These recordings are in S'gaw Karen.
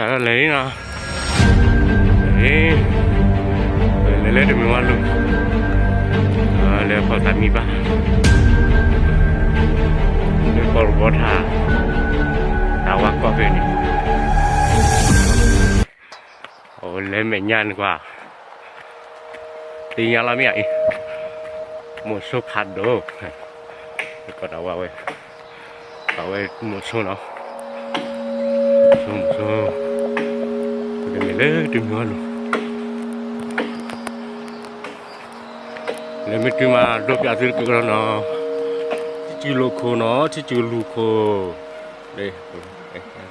လဲၤလံနီၤ, လဲၤလံ, ပကလဲၤလၢတမံၤဝါလူၤ, လၢဖီၣ်သးမံဘၣ်, လၢကီၢ်ရဘီထၣ်, တၢ်ဝါကီၢ်ဖဲန့ၣ်, အိၣ်လဲၤမဲာ်ညါန့ၣ်ကွၢ်, သ့ၣ်ညါလီၤမ့ၢ်ဧါအံၤ, မိၢ်ဆိဖးဒိၣ်, ကီၢ်တၢ်ဝါဝဲ, အဝဲမိၢ်ဆိနီၤ, မိၢ်ဆိ, ပကလဲၤလၢတမံၤဝါလူၤ, လဲၤမ့ၢ်တုၤမးဒိပၠးသုတကကဒီးနီၤ, ထံကၠူၤလိာ်ခိၣ်နီၤ, ထံကၠူၤလိာ်ခိၣ်, မ့ၢ်တၢ်လၢထွံၣ်မ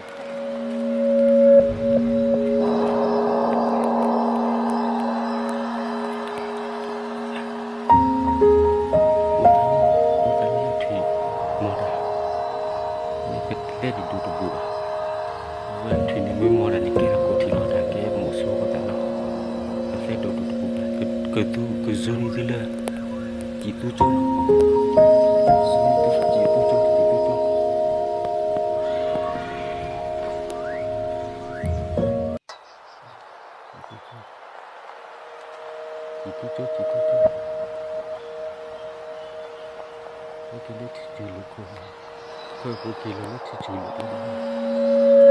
ီၤတၢ်, မ့ၢ်ကတဲတဒူၣ်တဘူၣ်ဘၣ်, အဝဲထွံၣ်န့ၣ်မ့ၢ်မီၤတၢ်န့ၣ် ကဲထီၣ်ကိးထံၣ်လီၤတၢ်ကဲမိၢ်ဆိအဃိသတးနီၤ, ကတဲတဒူၣ်တဘူၣ်ဘၣ်, ကသူကဇုနံၤသုလၢ စံၣ်သူကၠိ, စံၣ်သူကၠိ, စံၣ်သူကၠိ, စံၣ်သူကၠိ, စံၣ်သူကၠိ, လၢက့ၤလၢထံကၠူၤလိာ်ခိၣ်, ခိၣ်ဖိက့ၤလီၤလၢထံကၠူၤလိာ်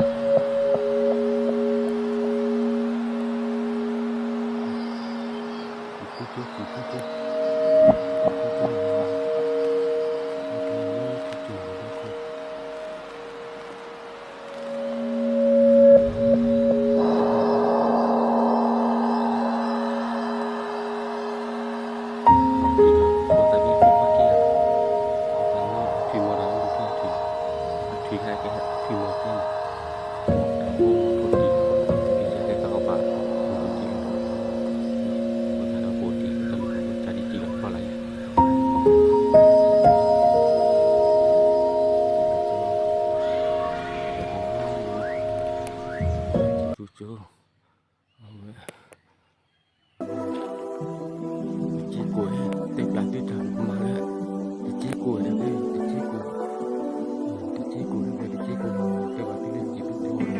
ခိၣ်, စံၣ်သူကၠိ, စံၣ်သူကၠိ, စံၣ်သူကၠိ, လၢထံကၠူၤလိာ်ခိၣ် စံၣ်သူကၠိ, အဝဲ တစ့ကိး, တဲပျးသုတၢ်ကမၤလၢ တစ့ကိးတဖျၢၣ်, တစ့ကိး, တစ့ကိးတဖျၢၣ်, တစ့ကိး, တဲဘၣ်သုလၢ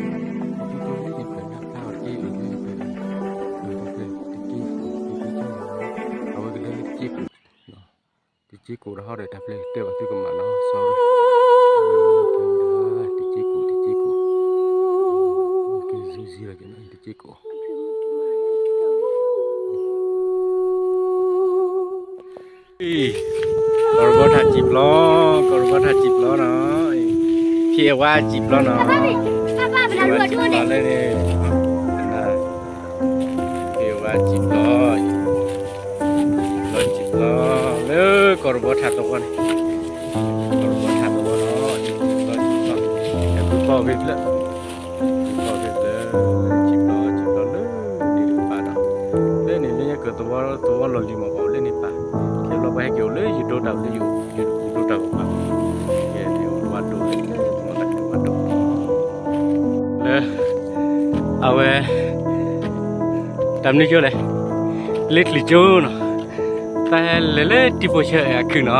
စံၣ်သူကၠိ, စံၣ်သူကၠိလၢယပျၢၤနၢ်ဖျါအီၤတက့ၢ်အံၤလၢယပျၢၤ, တစ့ကိး, စံၣ်သူကၠိ, အဝဲကဒဲလၢတစ့ကိး တစ့ကိးဒီးဟီဒီးတၢ်ဖျၢၣ်တဲဘၣ်သုကမၤနီၤ, sorry, တစ့ကိး, တစ့ကိး, က့ၤဇူစံလီၤက့ၤနီၤ, တစ့ကိး, ကီၢ်ရဘီထၣ်စံၣ်ပျီ, ကီၢ်ရဘီထၣ်စံၣ်ပျီနီၤ, ဖံးအဝါစံၣ်ပျီနီၤ, ဖံးအဝါစံၣ်ပျီလၢန့ၣ်, ဖံးအဝါစံၣ်ပျီ လီၤစံၣ်ပျီ လၢကီၢ်ရဘီထၣ်သဝီန့ၣ်, ကီၢ်ရဘီထၣ်သဝီလီၤ, လီၤစံၣ်ပျီ, ဟဲဃုကီၢ်ဂ့ၤဖျၢၣ်, ဃုကီၢ်ဂ့ၤဖျၢၣ်, စံၣ်ပျီ စံၣ်ပျီလၢန့ၣ်တကပၤဒီး, လၢန့ၣ်လၢညါကၢၤသဝီ သဝီလီၢ်လံၤမး ပှၤအိၣ်လၢန့ၣ်ပၢ်, ခဲဘျီပှၤဟဲက့ၤအိၣ်လၢယဒိတၢ်အိၣ်လၢယဒိတၢ်အိၣ်ပၢ်, ကဲန့ၣ်ဝၣ်ဒိၣ်လၢ ဝၣ်ဒိၣ် လၢ အဝဲ တၢ်မနုၤကၠိလဲၣ်, လ့ချုးကၠိနီၤ, ပလဲၤလၢတံၤဖိဆၢအခုၣ်နီၤ,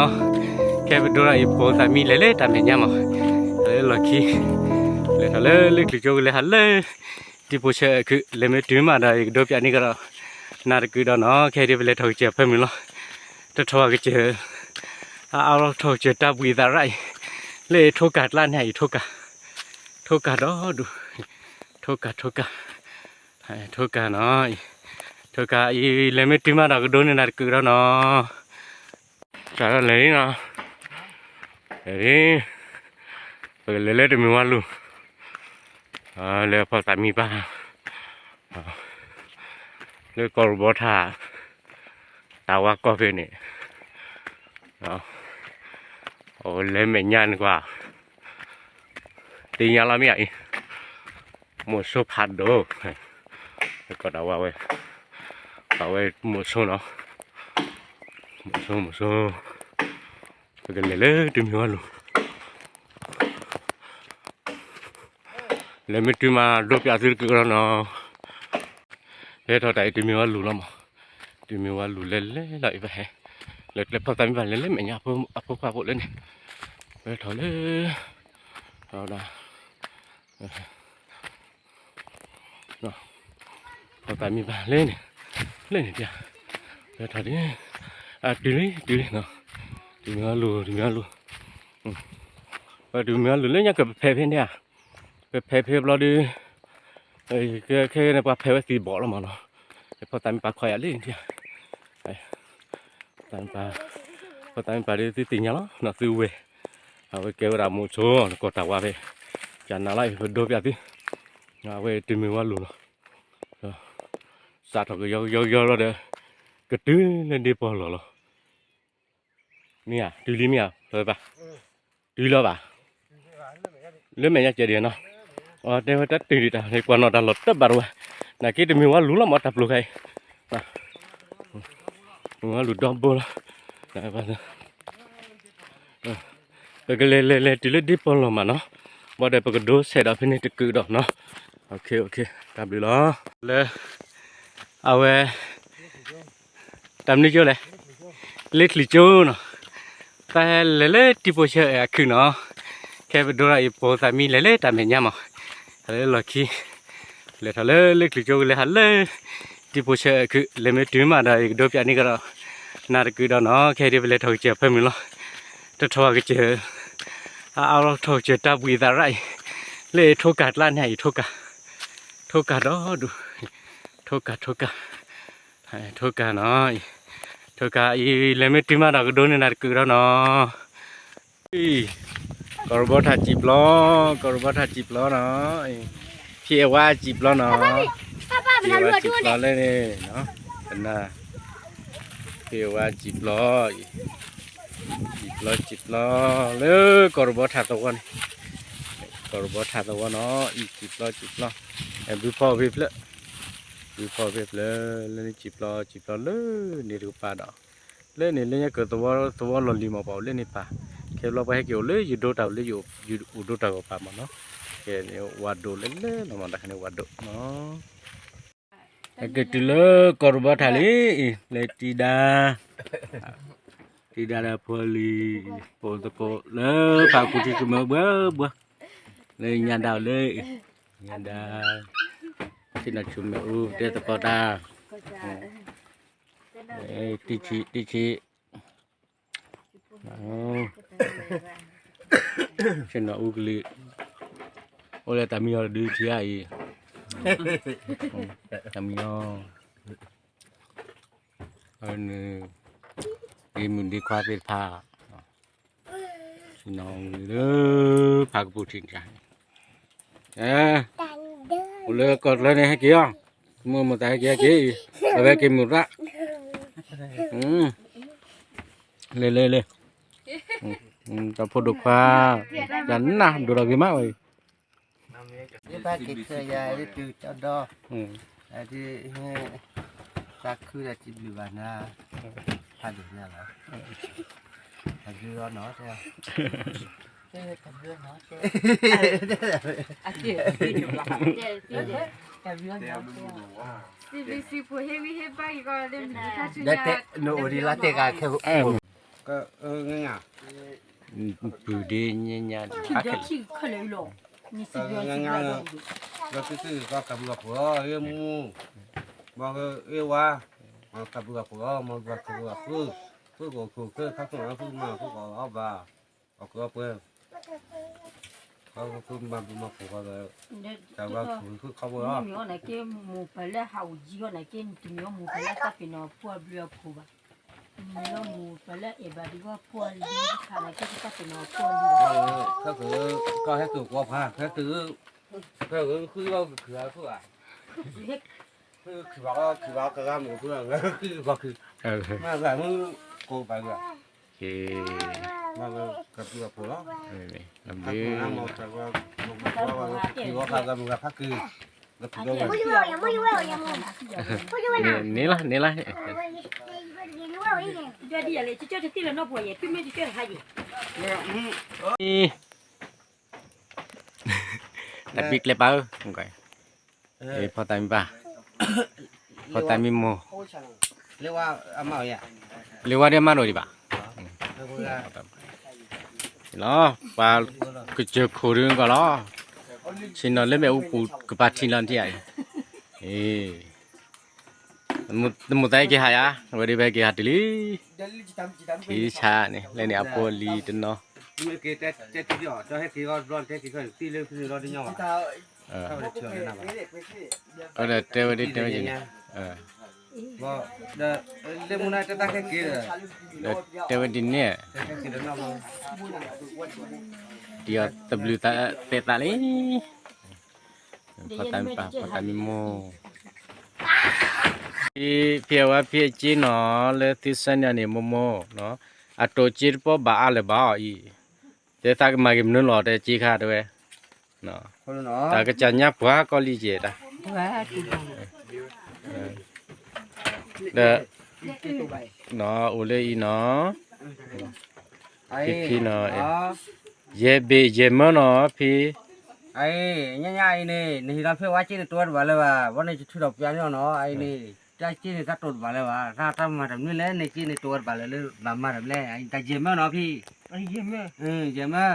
ခဲပဒိဒီးယဖိသၣ်မံလဲၤလၢတၢ်မဲာ်ညါမး, လၢလီၢ်ခံ, လဲၤထီၣ်လၢလ့ချုးကၠိကလဲၤဟးလၢ တံၤဖိဆၢအခုၣ် လဲၤမ့ၢ်တုၤမးဒီး ယကဒိပၠးန့ၢ်ကဒီး နၤတကုာ်ဒီးနီၤ, ခဲဒ်ပလဲၤထီၣ်ကစၢၢ်ဖၢမုၢ်လီၤ, တထီၣ်ကစၢၢ်, အအါထီၣ်ကစၢၢ်တၢ်ဘှံးသးရၣ်အံၤ, လၢအထိၣ်ကၢ်ကျါန့ၣ်အံၤထိၣ်ကၢ် ထိၣ်ကၢ်ဒီဒူၣ်, ထိၣ်ကၢ် ထိၣ်ကၢ်, ထိၣ်ကၢ်နီၤ, ထိၣ်ကၢ်အံၤ လဲၤမ့ၢ်တုၤမးဒီးကဒိန့ၢ်နၤတကုာ်ဒီးနီၤ, စးထီၣ်လဲၤလံနီၤ, လဲၤလံ, ပကလဲၤလၢတမံၤဝါလူၤ, လၢဖီၣ်သးမံဘၣ်, လၢကီၢ်ရဘီထၣ် တၢ်ဝါကီၢ်ဖဲန့ၣ်, အိၣ်လဲၤမဲာ်ညါန့ၣ်ကွၢ်, သ့ၣ်ညါလီၤမ့ၢ်ဧါအံၤ, မိၢ်ဆိဖးဒိၣ်, ကီၢ်တၢ်ဝါဝဲ, အဝဲမိၢ်ဆိနီၤ, မိၢ်ဆိ မိၢ်ဆိ, ပကလဲၤလၢတမံၤဝါလူၤ, လဲၤမ့ၢ်တုၤမးဒိပၠးသုတကုာ်ကဒီးနီၤ, လဲၤထီၣ်တၢ်အံၤတမံၤဝါလူၤလီၤမး, တမံၤဝါလူၤလဲၤလဲၤလီၤအံၤဘၣ်ဟဲ, လဲၤကျဲဖီၣ်သးမံဘၣ်လဲၤလၢမဲာ်ညါအဖိခွါဖိလၢန့ၣ်, လဲၤထီၣ်လၢ, ဒီး ဒီး ဖီၣ်သးမံဘၣ်လၢန့ၣ်, လၢန့ၣ်ပျၢ်, လၢထီၣ်ဒ်, အတုၤလံ တုၤလံနီၤ, တုၤမ့ၢ်အီၤလူၤ တုၤမ့ၢ်အီၤလူၤ, ပတုၤမ့ၢ်အီၤလူၤလၢညါကပဖဲးဖဲန့ၣ်ဧါ, ပဖဲးဖဲဘျီဒီး, ခဲန့ၣ်ပှၤဖဲးဝဲသံဘီၣ်လီၤမးနီၤ, ဖီၣ်သးမံပာ်ခီယၤလၢန့ၣ်ပျၢ်, ဖီၣ်သးမံပာ်ဒီးသုသ့ၣ်ညါလီၤနီၤ သုဝဲၢ်, အဝဲကဲဝဲဒၣ်မိၤဆိ နကီၢ်တၢ်ဝါဖဲ, ကနၤလီၤအံၤ ပဒိပျၢ်သု, အဝဲတုၤမ့ၢ်ဝဲလူၤလီၤ, စးထီၣ်ကယီကယီကယီလီၤဒီး, ကတုၤလၢဒ့ပီၢ်လီၢ်လီၤ, မ့ၢ်ဧါ တုၤလံမ့ၢ်ဧါ ဖျၢၣ်ဘၣ်, တုၤလီၤဘၣ်, လၢမဲာ်ညါကဲဒံးနီၤ, အတဲဝဲတၢ်တုၤဒံးတၢ် ကွၢ်နီၣ်တၢ်လီၢ်တဘၣ်တဝဲ, နာ်က့တမ့ၢ်ဝဲလူၤလီၤမးတၢ်ပျိၤခဲအံၤ, မ့ၢ်ဝဲလူၤဒီဘိလီၤ, ပကလဲၤလဲၤလဲၤတုၤလၢဒ့ပီၢ်လီၢ်မးနီၤ, ဘၣ်ဒီးပကဒိဆဲးဒီးဖဲန့ၣ်တကုာ်ဒီးနီၤ, တၢ်ဘျုးလီၤ, လၢ အဝဲ တၢ်မနုၤကၠိလဲၣ်, လ့ၣ်ချံကၠိနီၤ, ပလဲၤလၢတံၤပိၢ်ဆၢအခုၣ်နီၤ, ခဲပဒိဒီးအံၤ ဖီၣ်သးမံလဲၤလၢတၢ်မဲာ်ညါမး, ဟးလၢလီၢ်ခံ, လဲၤထီၣ်လၢလ့ၣ်ချံကၠိကလဲၤဟးလၢ တံၤပိၢ်ဆၢအခုၣ် လဲၤမ့ၢ်တုၤမးဒီး ယကဒိပျၢ်န့ၢ်ကဒီး နၤတကုာ်ဒီးနီၤ, ခဲအံၤဒ်ပလဲၤထီၣ်ကစၢၢ်ဖၢမုၢ်လီၤ, တထီၣ်ကစၢၢ်, အအါလီၤထီၣ်ကစၢၢ်တၢ်ဘှံးသးရၣ်အံၤ, လၢအထိၣ်ကၢ်ကျါန့ၣ်အံၤ ထိၣ်ကၢ်, ထိၣ်ကၢ်ဒီဒူၣ်, ထိၣ်ကၢ် ထိၣ်ကၢ်, ထိၣ်ကၢ်နီၤ, ထိၣ်ကၢ်အံၤ လဲၤမ့ၢ်တုၤမးဒီးကဒိန့ၢ်နၤတကုာ်ဒီးနီၤ ကီၢ်ရဘီထၣ်စံာ်ပျီ, ကီၢ်ရဘီထၣ်စံာ်ပျီနီၤ, ဖံးအဝါစံာ်ပျီနီၤ, ဖံးအဝါစံာ်ပျီလၢန့ၣ်, ကနၣ်, ဖံးအဝါစံာ်ပျီအံၤ, စံာ်ပျီစံာ်ပျီ, လၢကီၢ်ရဘီထၣ်သဝီန့ၣ်, ကီၢ်ရဘီထၣ်သဝီနီၤ, အံၤစံာ်ပျီစံာ်ပျီ, ဘုဖီၣ်ဘ့ၣ်ဖျၢၣ်, ဘုဖီၣ်ဘ့ၣ်ဖျၢၣ်, လၢန့ၣ်စံာ်ပျီစံာ်ပျီလၢန့ၣ်တကပၤဒီး လၢန့ၣ်လၢညါကၢၢ်သဝီ သဝီလီၢ်လံၤမး ပှၤအိၣ်လၢန့ၣ်ပၢ်, ခဲဘျီပှၤဟဲက့ၤအိၣ်လၢယဒိတၢ်အိၣ်လၢယအိၣ်ဒိတၢ်ဂီၤပၢ်မးနီၤ, ကဲန့ၣ်ဝၤဒိၣ်လၢလၢလီၤမး တၢ်ခါန့ၣ်ဝၤဒိၣ်နီၤ, ဟဲက့ၤတုၤလၢကီၢ်ရဘီထၣ်လံ, လဲၤတံၤဒါ, တံၤဒါဒီးဖိလံၤ, ပိာ်သကိးလၢဖးကူထံဆူမဲာ်အိၣ်ဘှီဘှီ, လၢညါဒါလၢ, ညါဒါ, ထံၣ်နီၢ်ဆူမဲာ်အိၣ် တဲသကိးတၢ်, တံၢ်ဆံး, တံၢ်ဆံး, ဆ့ၣ်နီၤအူကလံၤ, အိၣ်လၢတၢ်မံယီၤတဒုထံအံၤ, တၢ်မံယီၤ, ဒ့မုၣ်ဒ့ခွါသ့ၣ်တဖၣ်, ဆ့ၣ်နီၤအူလၢဖးကပူၤထံၣ်တၢ်, အိၣ်လၢကီၢ်ချၢန့ၣ်ဟဲက့ၤအီၤ, မုၢ်မတၤဟဲက့ၤဟဲက့ၤ, အဝဲက့ၤမုၢ်ရၣ်, လဲၤလဲၤလဲၤ, တၢ်ဖိဒိၣ်ခွါ, တၢ်နၢ်ဒိၣ်ဒီးဂ့ၤမးဝဲအံၤ ယဘၣ်က့ၤဆၢယၤလၢတုၤကၠီဒီ, ဒ်, သးခုဒီးစံးဘျုးဘၣ်နၤ, ဖးဒိၣ်ညါလီၤ, တၢ်ဘျုးလီၤနီၤ, စံးဘျုးစံးဖှိၣ်ဟ့ၣ်ဂံၢ်ဟ့ၣ်ဘါက့ၤကီးလၢမုၢ်နံၤခါဆူညါ, နအိၣ်ဒံးလီၤတဲာ်ဂၤခဲ, ပုၢ်ဒ့ညါညါ, လၢသုသုကီၢ်ကးဘုးအဖိၣ်အီၤ မူ, မ့ၢ်ဂ့ၤဝါ, ကးဘုးအဖိၣ်အီၤ မ့ၢ်ဂ့ၤဝါကးဘုးအဖိၣ်, ဖုကိးခိၣ်ခဲခါခိၣ်ဖုမၤဖုကိးအီၤဘၣ်, အီၣ်ကုးအီပှဲၤ, ဖုမၤဘုးမၤဖှိၣ်ဃီဒီး, တၢ်ဝဲဖုဃုခီဘိလီၤ, မ့ၢ်အီၤန့ၣ်က့ မိၢ်ပၢ်လၢဟးအိၣ်ယံၤအီၤန့ၣ်က့ တမ့ၢ်အီၤမိၢ်ပၢ်လၢတၢ်ပ့ၤနီၣ်အဖိအဘျုးအဖှိၣ်ဘၣ်, မ့ၢ်အီၤမိၢ်ပၢ်လၢအဲၣ်ဘၣ်ဒံးဝဲဖိအလံၤတခါန့ၣ်က့ တၢ်ပ့ၤနီၣ်အဖိအလံၤဘၣ်, ကီၢ်ဟဲက့ၤကွီဖး ဟဲက့ၤ, ဟဲက့ၤဃုအီၣ်ကခုၣ်အခိၣ်ဧါ, ခုၣ်ဘၣ်အီၣ်ခုၣ်ဘၣ်အီၣ်ကဂၤမုၢ်အခိၣ်, ခုၣ်ဘၣ်ခုၣ်, မ့ၢ်ဂၤမုၢ်ကိးဘၣ်ဂၤ, မ့ၢ်ဂၤကပုၢ်အဖိၣ်လီၤ, မ့ၢ်ဂၤမုၢ်ဂၤဖးက့ၤ, န့ၣ်လီၤ န့ၣ်လီၤ, တၢ်ဘံၣ်ကျဲပာ်ဧၢ, ဖီၣ်တၢ်မံဘၣ်, ဖီၣ်တၢ်မံမိၢ်, လၢဝါဒီးမၤဒိၣ်ဒံးဘၣ်, လီၤ, ပှၤကစၢၢ်ခိၣ်ဒုးကီၢ်လီၤ, ဆ့ၣ်နီၤလၢမ့ၣ်အူပူၤကပၤထံလီၤနထံၣ်ဧါ, အ့ တမိၣ်သးဟဲက့ၤဟးယါ, အဝဲဒၣ်ဖဲက့ၤဟးတုၤလံ, ထံဆါန့ၣ် လဲန့ၣ်အဖိအလံၤတနီၤ, အဝဲဒၣ်တဲဝဲဒ်တဲဝဲဒ်န့ၣ်, တဲဝဲဒ်န့ၣ်, ဒ်အီၤတဘျုးသးတဲသးလံ, ဖီၣ်သးမ့ၢ်ပၢ် ဖီၣ်သးမ့ၢ်မိၢ်, ဖံအဝဲဖံအက့နီၤ လၢသုစဲန့ၣ်န့ၣ် မိၢ်မိၢ်, အတိာ်က့တပီၢ်ဘၣ်အါလၢၤဘၣ်အီၤအံၤ, တဲသးကမၤက့ၤမနုၤလီၤ တဲက့ခါတဲဝဲ, တၢ်ကစၢ်ညါပှၤကီၢ်လံကဲးတၢ်, ဒီး အိၣ်လၢအံၤနီၤ, ဖံဖံနီၤ, ယဲၢ်ဘ့ၣ်ယဲၢ်မၢနီၤ ဖံ, အံၤ ညါညါအံၤန့ၣ် နဟံးလီၤဖဲဝါက့န့ၣ် တိဝဲတဘၣ်လၢၤဘၣ်, ဝဲန့ၣ်ယထုးထီၣ်ပျၢ်န့ၢ်အီၤနီၤ, အံၤန့ၣ် တၢ်က့န့ၣ် တၢ်တိာ်တဘၣ်လၢၤဘၣ်, တၢ်မၤတၢ်မနုၤလဲၣ် နက့န့ၣ် တိဝဲတဘၣ်လၢၤလၢ ဘၣ်မၤတၢ်မနုၤလဲၣ်, အံၤတၢ်ယဲၢ်မၢနီၤ ဖံ, ယဲၢ်မၢ,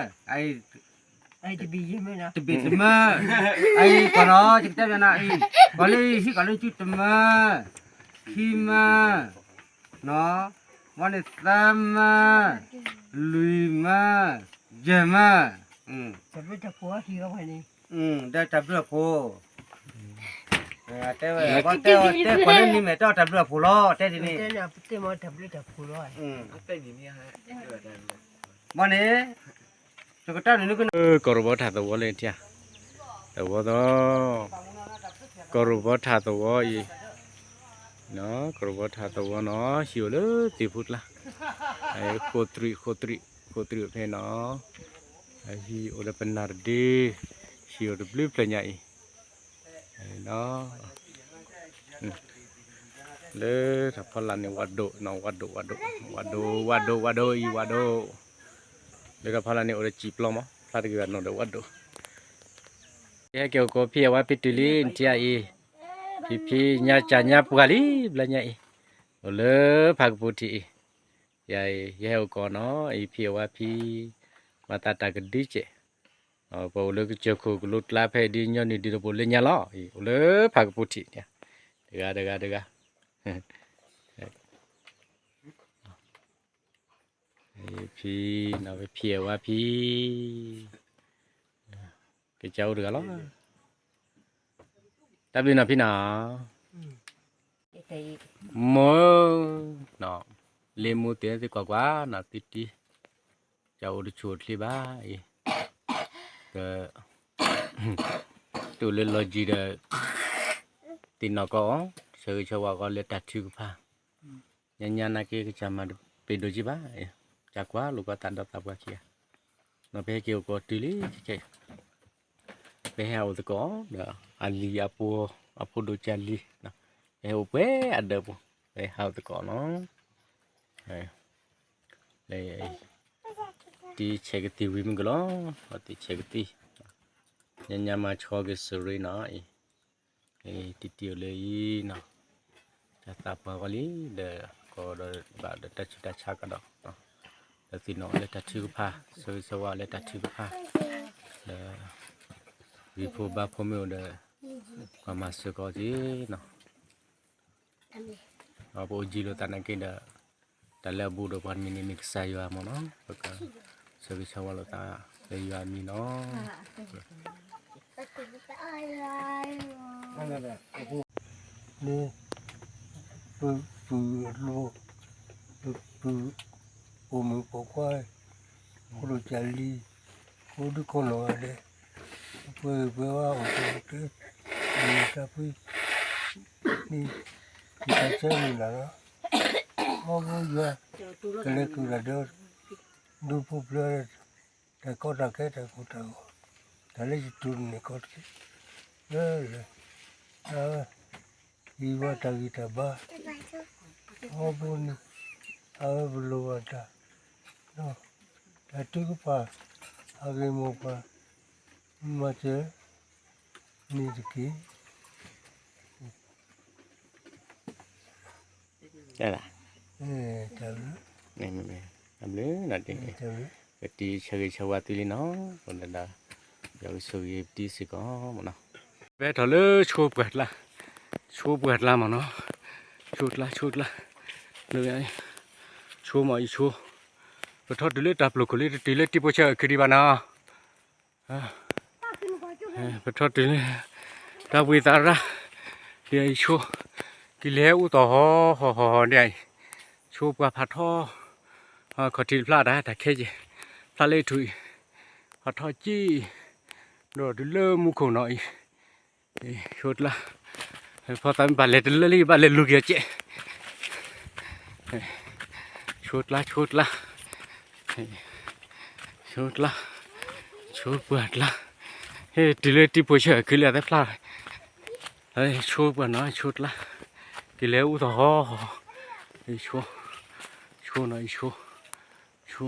အံၤ တဘ့ၣ်တမၢ, အံၤကီးနီၤ ယကတဲဘၣ်နၤအံၤ, ပှၤလၢဟံးကီးလၢစုတမၢ, ခံမၢ, နီၤ, ဝဲန့ၣ်သၢမၢ, လွံၢ်မၢ, ယဲၢ်မၢ, ဒီးတၢ်ဘျုးအဖိ, တဲဝဲ တဲ ပှၤလၢနံၤမဲာ်တဲအီၤတၢ်ဘျုးအဖိလီၤ တဲဒ်န့ၣ်, မ့ၢ်န့ၣ် ကီၢ်ရဘီထးသဝီလၢထံဧါ, သဝီသီ, ကီၢ်ရဘီထးသဝီအံၤ, ကီၢ်ရဘီထးသဝီနီၤ ဟံၣ်အိၣ်လၢသ့ၣ်ဖိကျါ, ဃိးတရံး ဃိးတရံး ဃိးတရံးဖဲနီၤ, ဟံၣ်အိၣ်ဒီးပနၢ်တဒ့, ဟံၣ်အိၣ်တဘျုးဖျၢၣ်ညါအံၤ, လၢတၢ်ဖီလာ်န့ၣ် ဝးဒိၣ်နီၤ ဝးဒိၣ် ဝးဒိၣ် ဝးဒိၣ် ဝးဒိၣ် ဝးဒိၣ်အံၤ ဝးဒိၣ်, လၢတၢ်ဖီလာ်န့ၣ် အိၣ်ဒီးစံာ်ပျီမး ဖျါတဂ့ၤဘၣ်နီၤဒီးဝးဒိၣ်, ယဟဲက့ၤအိၣ်ကိးဖံအဝဲဖံတုၤလံ နထံၣ်အံၤ, ဖံဖံညါကၢ်ညါပှၤလံ ဘျီညါအံၤ, အိၣ်လၢဖးကပူၤထံးအံၤ, ယၤအံၤ ယဟဲအိၣ်ကိးနီၤ အံၤဖံအဝဲဖံ, မၤသးတၢ်ကဒုကဲး, ပအိၣ်လၢကစၢၢ်ခိၣ်ကလိကျါဖဲဒ်ညီနုၢ်ဒ်တဘိလၢညါလီၤ, အိၣ်လၢဖးကပူၤထံးန့ၣ်, တဂၤတဂၤတဂၤ ဖံနီၤ ဖံအဝဲဖံ, ကစၢ်အိၣ်တဂၤလီၤ, တၢ်ဘျုးနီၤဖံနီၤ, မိၢ်, လ့မူသ့ၣ်သ့ၣ်ကွၢ်ကွၢ်နီၤ သံတံၢ်, ကစၢ်အိၣ်တဆူၣ်အိၣ်ချ့ဘၣ်အံၤ, က တအိၣ်လၢလီၢ်ယံၤဒီး သ့ၣ်နီၣ်ကီးအီၤ, ဆၢဂ့ၤဆၢဝါကီးလၢတၢ်ထုကဖၣ်, ညါညါနာ်က့ ကစၢ်မၤတပ့ၤဒိၣ်က့ဘၣ်, ကစၢ်ကွၢ်လိာ်ကွၢ်သးဒီးသးပှၢ်ခံဂၤ, နီၤ ပဟဲက့ၤအိၣ်ကိးတုၤလံခဲခဲ, ပဟဲဟးအိၣ်သကိးဒီး အလံၤအပူၤ, အဖိဒိၣ်ကၢ်လံၤ, ပဟဲအိၣ်ပှဲၤအဒၢးပူၤ, ပဟဲဟးအိၣ်သကိးနီၤ, လၢ တံၤဆဲးကသံၣ်ဝံၤမုၢ်ကလီၤ, တံၤဆဲးကသံၣ်, ညါညါမၤဆီက့ၤစရ့နီၤအံၤ, တံၤတံၤအိၣ်လၢအံၤနီၤ, တၢ်သးပှၢ်ဂီၢ်လံ, ဒီးကီးဒီးဘၣ်ဒီးတၢ်ဆူးတၢ်ဆါကဒီး, ဒီးသ့ၣ်နီၣ်လၢတၢ်ထုကဖၣ်, ဆၢဂ့ၤဆၢဝါလၢတၢ်ထုကဖၣ်, ဒီး ဂံၢ်ဖိဘါဖိမ့ၢ်အိၣ်ဒီး ပှၤမၤစၢၤကီးက့ၤနီၤ, ပအိၣ်ယံၤလိာ်သးနာ်က့ဒီး တၢ်လၢအဘူးဒီးပှၤတမံၤန့ၣ် မ့ၢ်ကစၢ်ယွၤမ့ၢ်နီၤ, ပကဆၢဂ့ၤဆၢဝါလိာ်သးလၢယွၤအမံၤနီၤ, န့ၣ် ပပုၢ်အလိၤ, ပပုၢ်အိၣ်မုာ်ပိာ်ခွါ, ဖိဒိၣ်ကၢ်လံၤ, ဖိဒိၣ်ခိၣ်နီၢ်ဂၤဒဲး, ပှဲၤဂ့ၤပှဲၤဝါအိၣ်တ့ၢ်တ့ၢ်, မ့ၢ်တၢ်ဖှံ, မ့ၢ်တၢ်ဆၢမုၢ်လၢ်လီၤ, အီၣ်ဘိယွၤ, ကလဲၤကုၢ်တၢ်ဒီး, ဒူဖိဖျၢၣ်, တၢ်ကီတၢ်ခဲတၢ်ကိၢ်တၢ်ဂီၤ, တၢ်လၢယတူၢ်န့ၣ်ကီတက့ၢ်, လၢ တၢ် ဟံးဝဲတၢ်ဂံၢ်တၢ်ဘါ, အီၣ်ဘိန့ၣ်, အဝဲပလိၣ်ဘၣ်တၢ်, တၢ်ထုကဖၣ်, အဂ့ၢ်မိၢ်ပှၢ်, မၤစၢၤန့ၣ်တက့ၢ်. တၢ်ဘျုး, ပတံၤဆၢဂ့ၤဆၢဝါသုလံနီၤ, ဒီး ယွၤကဆိၣ်ဂ့ၤပတံၤစ့ၢ်ကီးမ့ၢ်နီၤ, ဖဲထီၣ်လၢဆိပှၢ်ကျါ, ဆိပှၢ်ကျါမ့ၢ်နီၤ, ဆိကျါ ဆိကျါ, ဆိမးအံၤဆိ, ပထီၣ်တုၤလၢတၢ်ပျိာ်ခိၣ်လံ တတုၤလၢတံၤပိာ်ဆၢအခံဒံးဘၣ်နီၤ. ပထီၣ်တုၤလၢ တၢ်ဝံသးရၣ်, ဒ်အံၤဆိ, ကလဲၤအိၣ်သီၣ်ဟီဟီဟီဒ်အံၤ, ဆိပှၤဖးထီ, ခီၣ်ထံးတဖျါတၢ် တၢ်ခဲက့ၤ, ဖျါလၢအထူၣ်အံၤ, ဖးထီကံၢ်, ဒီးတုၤလၢမူခိၣ်နီၤအံၤ, ဆိကျါ, ဖီသးမ့ၢ်ဘၣ်လဲၤတလၢလံ ဘၣ်လဲၤလူၤက့ၤအီၤကဲး, ဆိကျါ ဆိကျါ, ဆိကျါ, ဆိပှၢ်ကျါ, ဟဲတုၤလၢတံၤပိာ်ဆၢအခံလံအသဲဖျါ, ဆိပှၢ်နီၤ ဆိကျါ, ကလဲၤအိၣ်သီၣ်ဟီ, ဆိ, ဆိနီၤအံၤဆိ, ဆိ,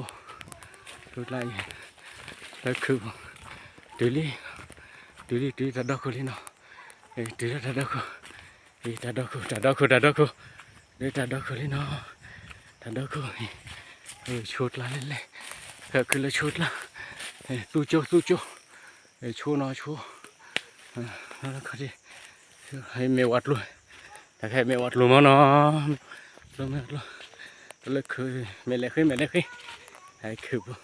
ဆိကျါအံၤ, လၢခုးပူၤ, တုၤလံ, တုၤလံ တုၤလံတၢ်ဒီခိၣ်လံနီၤ, တုၤလၢတၢ်ဒီခိၣ်, တၢ်ဒီခိၣ် တၢ်ဒီခိၣ် တၢ်ဒီခိၣ်, လၢတၢ်ဒီခိၣ်လံနီၤ, တၢ်ဒီခိၣ်, ဆိကျါလဲၣ်လဲၣ်, ဖဲခုးလၢဆိကျါ, သူကၠိ သူကၠိ, ဆိနီၤ ဆိ, မ့ၢ်ဝဲကျိၤ, တၢ်ခဲမ့ၢ်ဝဲကျိၤမ့ၢ်နီၤ, ကျိၤမ့ၢ်ကျိၤ, လၢခုး, မ့ၢ်လဲၤဃ့ မ့ၢ်လဲၤဃ့, ခုးပူၤ,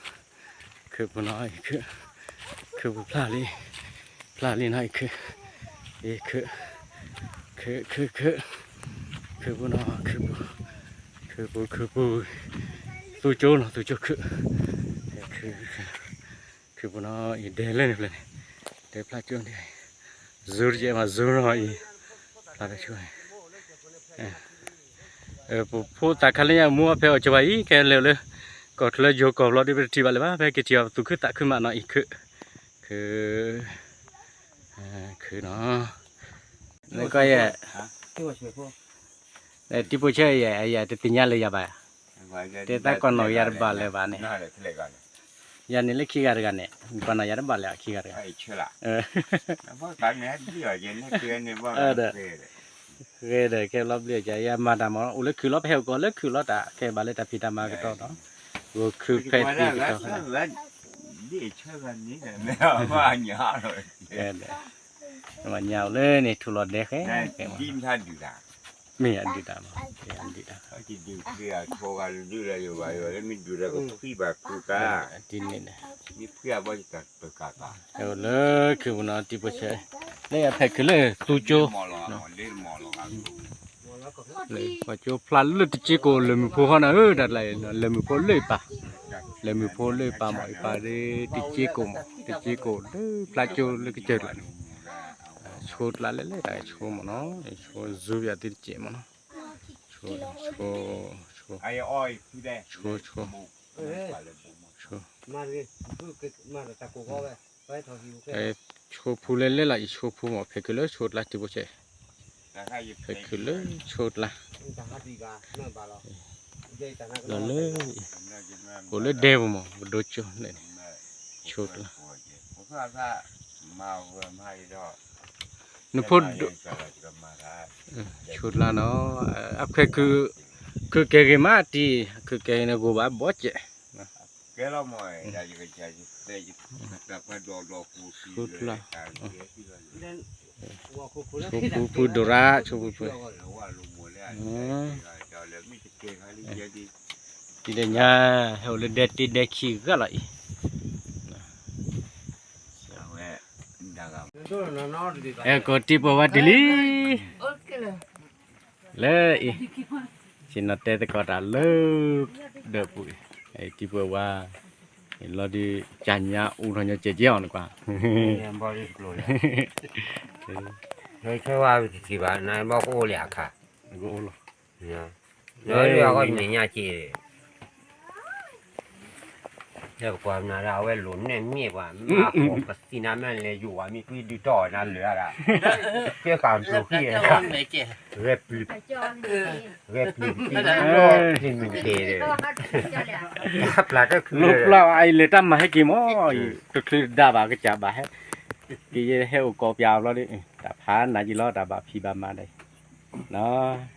ခုးပူၤနီၤ, ခုးပူၤဖျါလံ, ဖျါလံနီၤ, ခုး, ခုး, ခုး ခုး ခုး, ခုးပူၤနီၤ ခုးပူၤ, ခုးပူၤ ခုးပူၤ, သူကၠိနီၤ သူကၠိခုး, ခုး, ခုးပူၤနီၤ အံၤဒဲလၢန့ၣ်ဖျၢၣ်န့ၣ်, ဒဲဖျါကၠိန့ၣ်, ဇိတကဲးမး ဇိနီၤအံၤ, ဖျါတၢ်ဆိ, ပဖိသၣ်ခါလၢညါမူအီၣ်ဖဲအီၣ်ကၠိဘၣ်အံၤ ခဲလၢာ်လၢ ကီၢ်ချၢယိၤကီၢ်ဘျီဒ်ပတထံၣ်ဘၣ်လၢၤဘၣ် ဖဲကထံၣ်အီၤပသူၣ်ခုသးခုမးနီၤအံၤခုး, ခုး, ခုးနီၤ, နကီယဲၢ်, တံၤပိာ်ဆၢယဲၢ် ယဲၢ်တသ့ၣ်ညါလၢၤယၤဘၣ်, တဲသးကီၢ်နီၣ်ယၤတဘၣ်လၢၤဘၣ်န့ၣ်, ယၤန့ၣ်လၢခံဂၤတဂၤန့ၣ် ကီၢ်နီၣ်ယၤတဘၣ်လၢၤခံဂၤတဂၤ, ဒီး ဂဲၤဒီး ခဲဘျီဘျီယၤ ယမၤတၢ်မ့ၢ် အိၣ်လၢခုးလီၤ ပဟဲအိၣ်ကီးလၢခုးလီၤ တၢ်ခဲဘၣ်လၢတၢ်ဖံးတၢ်မၤကတီၢ်နီၤ, ဂိၢ်ခုးဖဲတံၤကတီၢ်, မ့ၢ်အဒုးတၢ်မး, ဒုးတၢ်, ဒုးတၢ်, ဒ်န့ၣ်န့ၣ်, လၢခုးပူၤနီၤ တံၤပိာ်ဆၢ, လၢယဖဲခုးလၢသူကၠိ ပှၤကၠိဖျါလၢတစ့ကိးလၢၢ်မုၢ်ဖိဃီနီၤ ဧၢ တၢ်တလါအံၤ လၢၢ်မုၢ်ဖိလၢပၢ်, လၢၢ်မုၢ်ဖိလၢပၢ်မး ယပၢ်ဒ်တစ့ကိးမး တစ့ကိးလၢဖျါကၠိလၢကစၢၢ်ကျါန့ၣ်, ဆိကျါလဲၣ်လဲၣ် တၢ်ဆိမးနီၤ ဆိစူၤပယီၤသ့တစဲးမးနီၤ, ဆိ, ဆိ, ဆိ, ဆိ, ဆိ, ဆိဖူလဲၣ်လဲၣ်လီၤ ယဆိဖူမး ဖဲခုးလၢဆိကျါတံၤပိာ်ဆၢ, ဖဲခုးလၢဆိကျါ, လီၤလၢ, အိၣ်လၢဒဲပူၤမး ပဒိကၠိန့ၣ်, ဆိကျါ နဖိဒိၣ်, ဆိကျါနီၤ, အခွဲးခုး, ခုးကဲၤဂ့ၤမးတံၤ, ခုးကဲၤဂ့ၤန့ၣ် ဂိၢ်ဘၣ်ဘီစဲး, ဆိကျါ, ဆိဖူဖုဒိၣ်ရၣ် ဆိဖူဖု, တံၤဒဲးညါ, ဟဲအိၣ်လၢဒဲတ့ဒဲခံဂၤလီၤအံၤ ဟဲကိးတံၤပှဲၤဝါတံၤလံ, လၢအံၤ, ဆ့ၣ်နီၤတဲသကိးတၢ်လၢ, ဒၢးပူၤအံၤ, တံၤပှဲၤဝါ, လီၤဒုး, ကၢ်ညါအူထီၣ်ညီကဲးကဲးအီၤနကွၢ်, ဆၢဝါတထံၣ်ဘၣ် နဘီကအိၣ်လၢအခါ, ကအိၣ်လီၤ, လီၤဒုးအဂီၢ်မ့ၢ်ညါကဲး လၢပကွၢ်နၤဒၣ် အဝဲလိာ်နဲၣ်မ့ၢ်ပှၤ မ့ၢ်အဃိပသံနၤမ့ၢ်လဲၤယိာ်ဝဲ မ့ၢ်ကွံဒုးတီၢ်ဝဲနၤလၢၤဒၣ်, ကဲဃာ်ပျုၤဃံ, ဂဲၤပျုၤ, ဂဲၤပျုၤကံ, ဟ့ၣ်မုၢ်ကဲးဒီး, ပျၢ်တၢ်ခု, လိာ်ပျၢ်အံၤလဲၤတၢ်မၤဟဲက့ၤမး, တချုးတဒါဘၣ်ကစၢ်ဘၣ်ဟဲ, ကယဲၢ်ဟဲအိၣ်ကိးပၠးဘျီဒီး, တၢ်ဖးနၤယံၤလီၤ တၢ်ဘၣ်ဖံးဘၣ်မၤဒီး, ဟဲ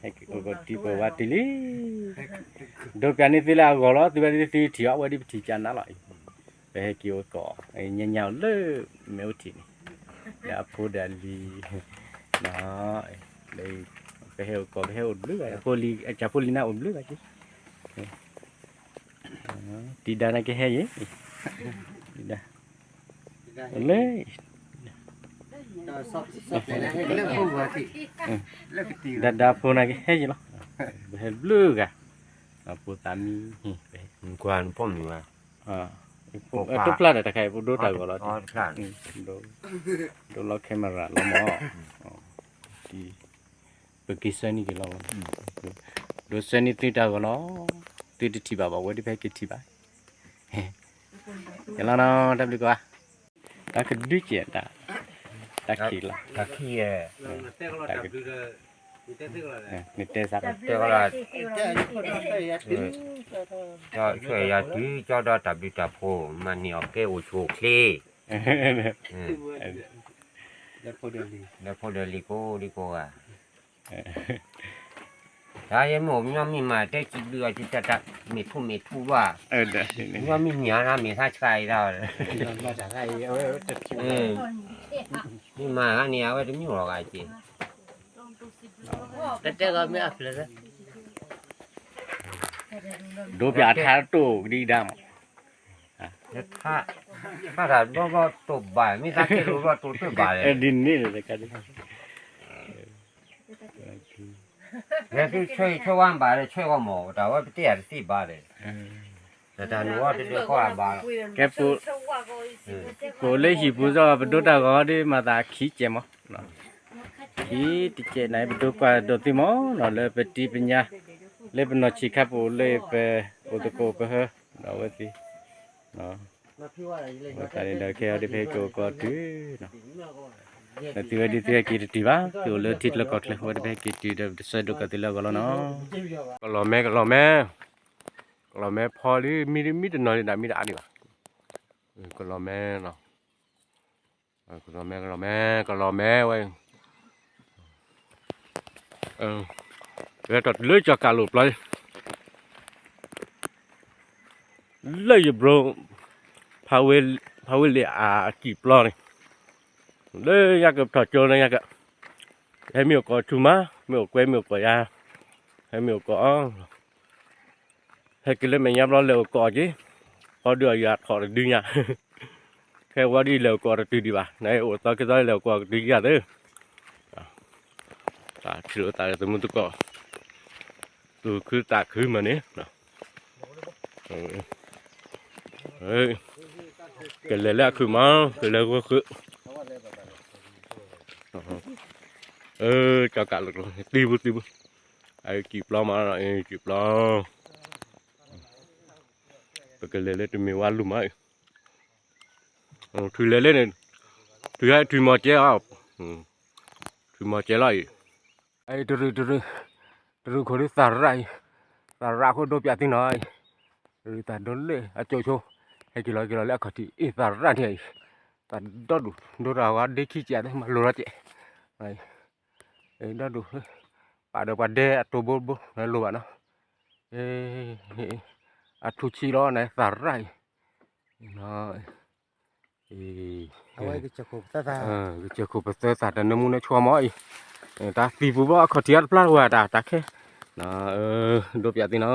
အိၣ်ကိးတံၤပှဲၤဝါတံၤလံ ဒိးပျၢ်န့ၢ်သုလၢအဂီၢ်လီၤ သုဝဲဒၣ်သုထံၣ်အီၤ အဝဲဒၣ်ပထံၣ်ကၢ်နၤလီၤအံၤ, ပဟဲက့ၤအိၣ်သကိး, ညါညါအိၣ်လၢ, မ့ၢ်အိၣ်ထံၣ်န့ၣ်, ဒီးအဖိဒီးလံၤ, လၢ, ပဟဲအိၣ်ကီး ပဟဲအိၣ်တဘျုးဂၤ, ဖိလံၤ အကၢ်ဖိလံၤန့ၣ်အိၣ်တဘျုးဂၤက့, တံၤဒါန့ၣ်ကဟဲယဲ, တံၤဒါ, လၢ ဒါဒါဖိန့ၣ်ကဟဲယဲလီၤ, ပဟဲတဘျုးဂၤ, ဖိသၣ်မံ, ကွၢ်နဖီမုၢ်ဘၣ်, တိဖျါဒီးတခါအံၤ ပဒိတၢ်ဂီၤလီၤ, ဒိလီၤ camera လီၤမး, ပက့ၤဆၢန့ၢ်က့ၤလီၤ, ဒိဆၢန့ၢ်သုတၢ်ဂီၤလီၤ, သုတထံၣ်ဘၣ်ဘၣ် ဝဲဒၣ်ဖဲက့ၤထံၣ်ဘၣ်, ယလီၤနီၤ တၢ်ဘျုးကိးဂၤ, တၢ်ကဒုကဲးတၢ်, တၢ်ခံးလီၤ, တၢ်ခံး, နတဲစး, ဆွဲယၤတုၤကၠီဒီးတၢ်ဘျုးတၢ်ဖှိၣ် မၤန့ၢ်အီၤကဲအိၣ်ဆူၣ်အိၣ်ချ့, ဒီးဖိဒီးလံၤကိးဒံကိးဂၤ, တၢ်ယဲမ့ၢ်အိၣ်ညီမ့ၢ်မး တဲစံးဘျုးအီၤ တၢ်မ့ၢ်ထူၣ်မ့ၢ်ထူၣ်ဘၣ်, ညီမ့ၢ်မ့ၢ်အါမ့ၢ်သးဆှးအံၤဒၣ်, မ့ၢ်မးဂၤန့ၣ် အဝဲတမ့ၢ်လီၤဂၤက့ၤ, တတဲဂီၤမ့ၢ်အဖျၢၣ်, ဒိပၠးထါတိၢ်ကဒံကဒါမး, ထါတၢ်ဘျီဘျီတိၢ်ဘၣ် မ့ၢ်သးကဲလိာ်ဘျီတိၢ်တၢ်ဘၣ်လဲၣ်, ဒ်န့ၣ်လီၤ, လဲၤသုဆၢအံၤဆၢဝဲဘၣ်ဒီး ဆၢဂီၤမး တၢ်ဝဲပတဲယၤတသ့ဘၣ်ဒီး, တၢ်နုာ်ဝဲတဒၢဃီအဘၣ်, ကဲပ ပအိၣ်လၢဟံၣ်ပူၤဒီး ပဒိတၢ်ဂီၤဒီး မၤသးခံကဲးမး, ခံတကဲးန့ၣ် ပဒိကွၢ်ဒိးသုမးနီၤ လၢပတံၤပညါ, လၢပနီၢ်ဆံးခါပူၤလၢပ အိၣ်သကိးပဟၢ ဒီးအဝဲသ့ၣ်, အဃိသတးန့ၣ်ဒီး ခဲအံၤဒ်ဖဲကအိၣ်ကီးတုၤ သုဝဲဒ်သုဟဲက့ၤတတုၤဘၣ်, သုအိၣ်လၢထံချၢကီၢ်ချၢ ဝဲဒၣ်ဖဲက့ၤတုၤဒီး ပတဆၢဒိးကီးသုလၢအဂီၢ်လီၤနီၤ, ကလီၤမဲ ကလီၤမဲ, ကလီၤမဲဖီလံ မံတမံတနီၤဒံး မံတအါဒံးဘၣ်, ကလီၤမဲနီၤ, ကလီၤမဲ ကလီၤမဲ ကလီၤမဲဝဲ, လၢကီၢ်ကးလိာ်ပျီ လၢယဘြိ ဖးဝ့လံအကံၣ်ပျီန့ၣ်, လၢညါကထီၣ်ကၠိလၢညါက, ဟဲမ့ၢ်အိၣ်ကီးဆူၣ်မး မ့ၢ်အိၣ်ကွဲမ့ၢ်အိၣ်ကီးယါ, ဟဲမ့ၢ်အိၣ်ကီးအီၤ, ဟဲက့ၤလၢမဲာ်ညါဘျီလဲၤအိၣ်ကီးက့ၤ, ဃီဒုးအယွၤထီၣ်တဒုညါ, ခဲဝဲဒ်လဲၤအိၣ်ကီးတတုၤဒံးဘၣ်, နအိၣ်သီက့ၤသီလဲၤအိၣ်ကီးကတုၤယါသ့, တၢ်ထံၣ်လိာ်သးသမူသကိး, သူၣ်ခုသးခုမးန့ၣ်, ကလဲၤလၢအခုၣ်မး ကလဲၤဂီၤခုၣ်, ကၠီကးလိာ်ကျိၤသံပူၤသံပူၤ, အကံၣ်ပျီမး ကံၣ်ပျီ, ပကလဲၤလၢတမ့ၢ်ဝါလူၤမး, ထုးလဲၤလၢန့ၣ်, ထုးဟဲထုးမီၤကဲအီၤ, ထုးမီၤကဲလီၤအံၤ, တရူး တရူးခိၣ်ဒုးသးရၣ်အံၤ, သးရၣ်အဃိဒိပၠးသုနီၤအံၤ, တရူးသးဒိလၢအကၠိဆိ, ဟဲက့ၤလီၤက့ၤလီၤလၢအခီၣ်ထံးအံၤ သးရၣ်န့ၣ်အံၤ, သးဒီဒူၣ် ဒိတၢ်ဝါဒ့ခံကဲးသ့ၣ်မၤလိၤလီၤကဲး, ဒီဒူၣ်, ပာ်ဒီးပှၤဒဲအတိၢ်ဘိဘိ လိၤဘၣ်နီၤ, အထူဆံးလီၤန့ၣ် သးရၣ်အံၤ, အဝဲကစၢၢ်ခိၣ်ပသၢသး, ကစၢၢ်ခိၣ်ပသၢသး တၢ်နၢမူနၢဆှီမးအံၤ, တၢ်သံပူၤဘီအခီၣ်ထံးအတဖျါတဝဲတၢ် တၢ်ခဲ, ဒိပၠးသုနီၤ,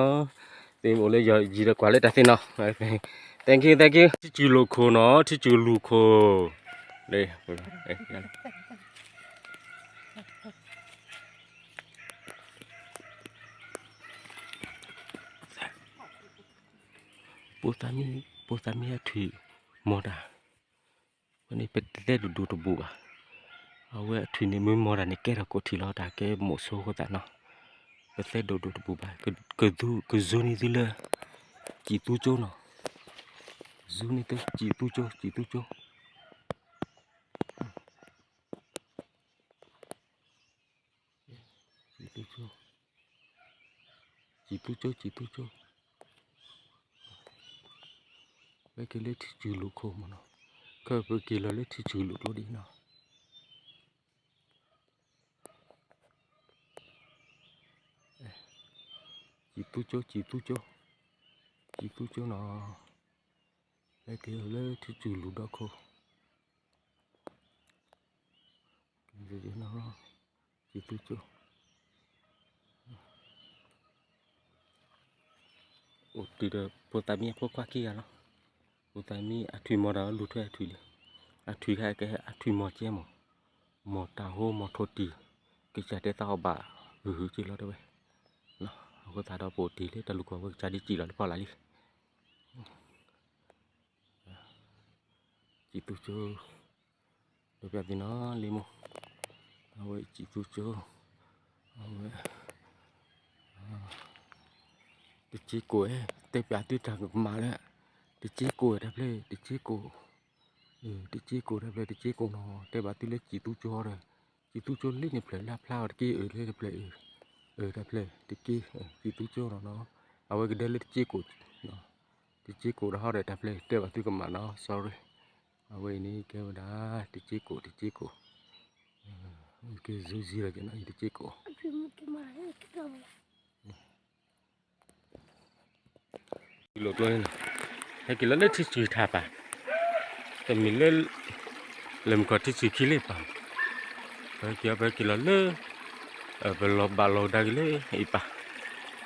သုအိၣ်လၢယံၤဒီးကွၢ်လၢတၢ်သ့ၣ်နီၤ, thank you thank you, ထံစူၤလိာ်ခိၣ်နီၤ ထံစူၤလိာ်ခိၣ်, ပိာ်သးမံ ပိာ်သးမံအထွံၣ်မီၤတၢ်, ဝဲန့ၣ်ပသဲဒိၣ်ဒိၣ်တဘူၣ်ဘၣ်, အဝဲအထွံၣ်န့ၣ်မ့ၢ်မီၤတၢ်န့ၣ် ကဲထီၣ်ကိးထံၣ်လီၤ တၢ်ကဲမိၣ်ဆိအဃိသတးနီၤ, ပသဲဒိၣ်ဒိၣ်တဘူၣ်ဘၣ်, က, က, ကဇိန့ၢ်သုလၢ စံၣ်သူကၠိနီၤ, ကဇိန့ၢ်သု စံၣ်သူကၠိ စံၣ်သူကၠိ စံၣ်သူကၠိ, စံၣ်သူကၠိ စံၣ်သူကၠိ, ပက့ၤလၢထံစူၤလိာ်ခိၣ်မးနီၤ, ခဲပက့ၤလီၤလၢထံစူၤလိာ်ကျိဒ်နီၤ, စံၣ်သူကၠိ စံၣ်သူကၠိ, စံၣ်သူကၠိနီၤ, ပက့ၤလီၤလၢထံစူၤလိာ်ဒီခိၣ် စံၣ်သူကၠိ, စံၣ်သူကၠိ, အိၣ်တုၤဒီးဖိသၣ်မံအဖိခွါခံဂၤလီၤ. ဖိသၣ်မံအထွံၣ်မီၤဒီးလူၤထွဲအထွံၣ်လံ. အထွံၣ်ခါကဲအထွံၣ်မီၤကဲမီၤ, မီၤတၢ်ဟိမီၤထိၣ်တံၢ်, ကစၢ်တဲသးအီၤဘၣ်ဂုာ်ဂုာ်က့ၤလီၤတဲဝဲ. အဃိသတးဒီးပအိၣ်တ့ၢ်လၢတၢ်လူၢ်ကီၢ်ဝဲကစၢ်ဒ်စံၣ်လီၤလၢဖီလာ်လံ. စံၣ်သူကၠိ, ဒီးပျးသ့ၣ်နီၤလံမိၢ်, အဝဲစံၣ်သူကၠိ, အဝဲ တစ့ကိၣ်ဧဲ, တဲပျးသုတၢ်ကမၣ်လၢ တစ့ကိၣ်တၢ်ဖျဲၣ် တစ့ကိၣ်, တစ့ကိၣ်တၢ်ဖျဲၣ် တစ့ကိၣ်နီၤ တဲဘၣ်သုလၢစံၣ်သူကၠိဒီး, စံၣ်သူကၠိလၢန့ၣ်ဖျဲၣ်လၢအဖျါအီၤတက့ၢ်အၢ လၢတၢ်ဖျဲၣ်အၢ, တၢ်ဖျဲၣ်တက့ၢ် စံၣ်သူကၠိနီၤနီၤ, အဝဲကဒဲလၢတစ့ကိၣ်, တစ့ကိၣ်တဟီဒီးတၢ်ဖျဲၣ် တဲဘၣ်သုကမၣ်နီၤ sorry, အဝဲအံၤန့ၣ်ကဲဝဲဒၣ် တစ့ကိၣ် တစ့ကိၣ်, က့ၤဇူစံလီၤက့ၤနီၤ အံၤတစ့ကိၣ် လိာ်ကျိန့ၣ်လီၤ, ဟဲက့ၤလီၤလၢထံစှၤထးပၢ်, တမ့ၢ်လၢ လၢမုၢ်ကီၢ်ထံစှၤခံလၢပၢ်, ပဟဲက့ၤအီၤ ပဟဲက့ၤလီၤလၢ ပလီၤဘၣ်လီၤကဒါက့ၤလၢအံၤပၢ်,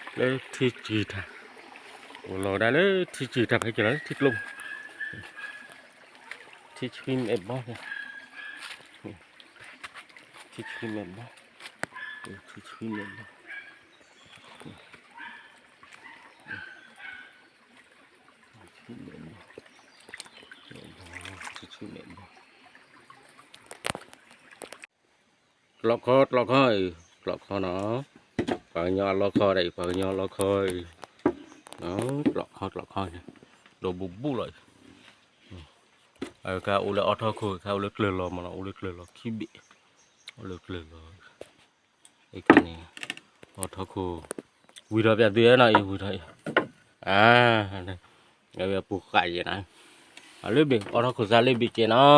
လၢထံစှၤထး, ပလီၤကဒါလၢထံစှၤထး ပဟဲက့ၤလီၤလၢထံကျိ ထံဆှံမဲာ်ဘီ, ထံဆှံမဲာ်ဘီ, ထံဆှံမဲာ်ဘီ, ထံဆှံမဲာ်ဘီ, ထံဆှံမဲာ်ဘီ, ကျိခီ ကျိခီအံၤ ကျိခီနီၤ, ပှၤကညီအလီခီဒၣ်အံၤ ပှၤကညီအလီခီအံၤ, ကျိခီ ကျိခီန့ၣ် ဒီးဘူးဘူးလီၤအံၤ, အခါအိၣ်လၢအီထီခိၣ် အခါအိၣ်လၢကျၢၤလီၤမးနီၤ အိၣ်လၢကျၢၤလီၤခံဘ့ၣ်, အိၣ်လၢကျၢၤလီၤ, အခါန့ၣ် အီထီခိၣ် ဝံၤထီၣ်ပျးသုနီၤအံၤ ဝံၤထီၣ်အံၤ, အဝဲပူၤဃာ်ယဲနီၤ, အလၢဘ့ၣ် အီထီခိၣ်စါ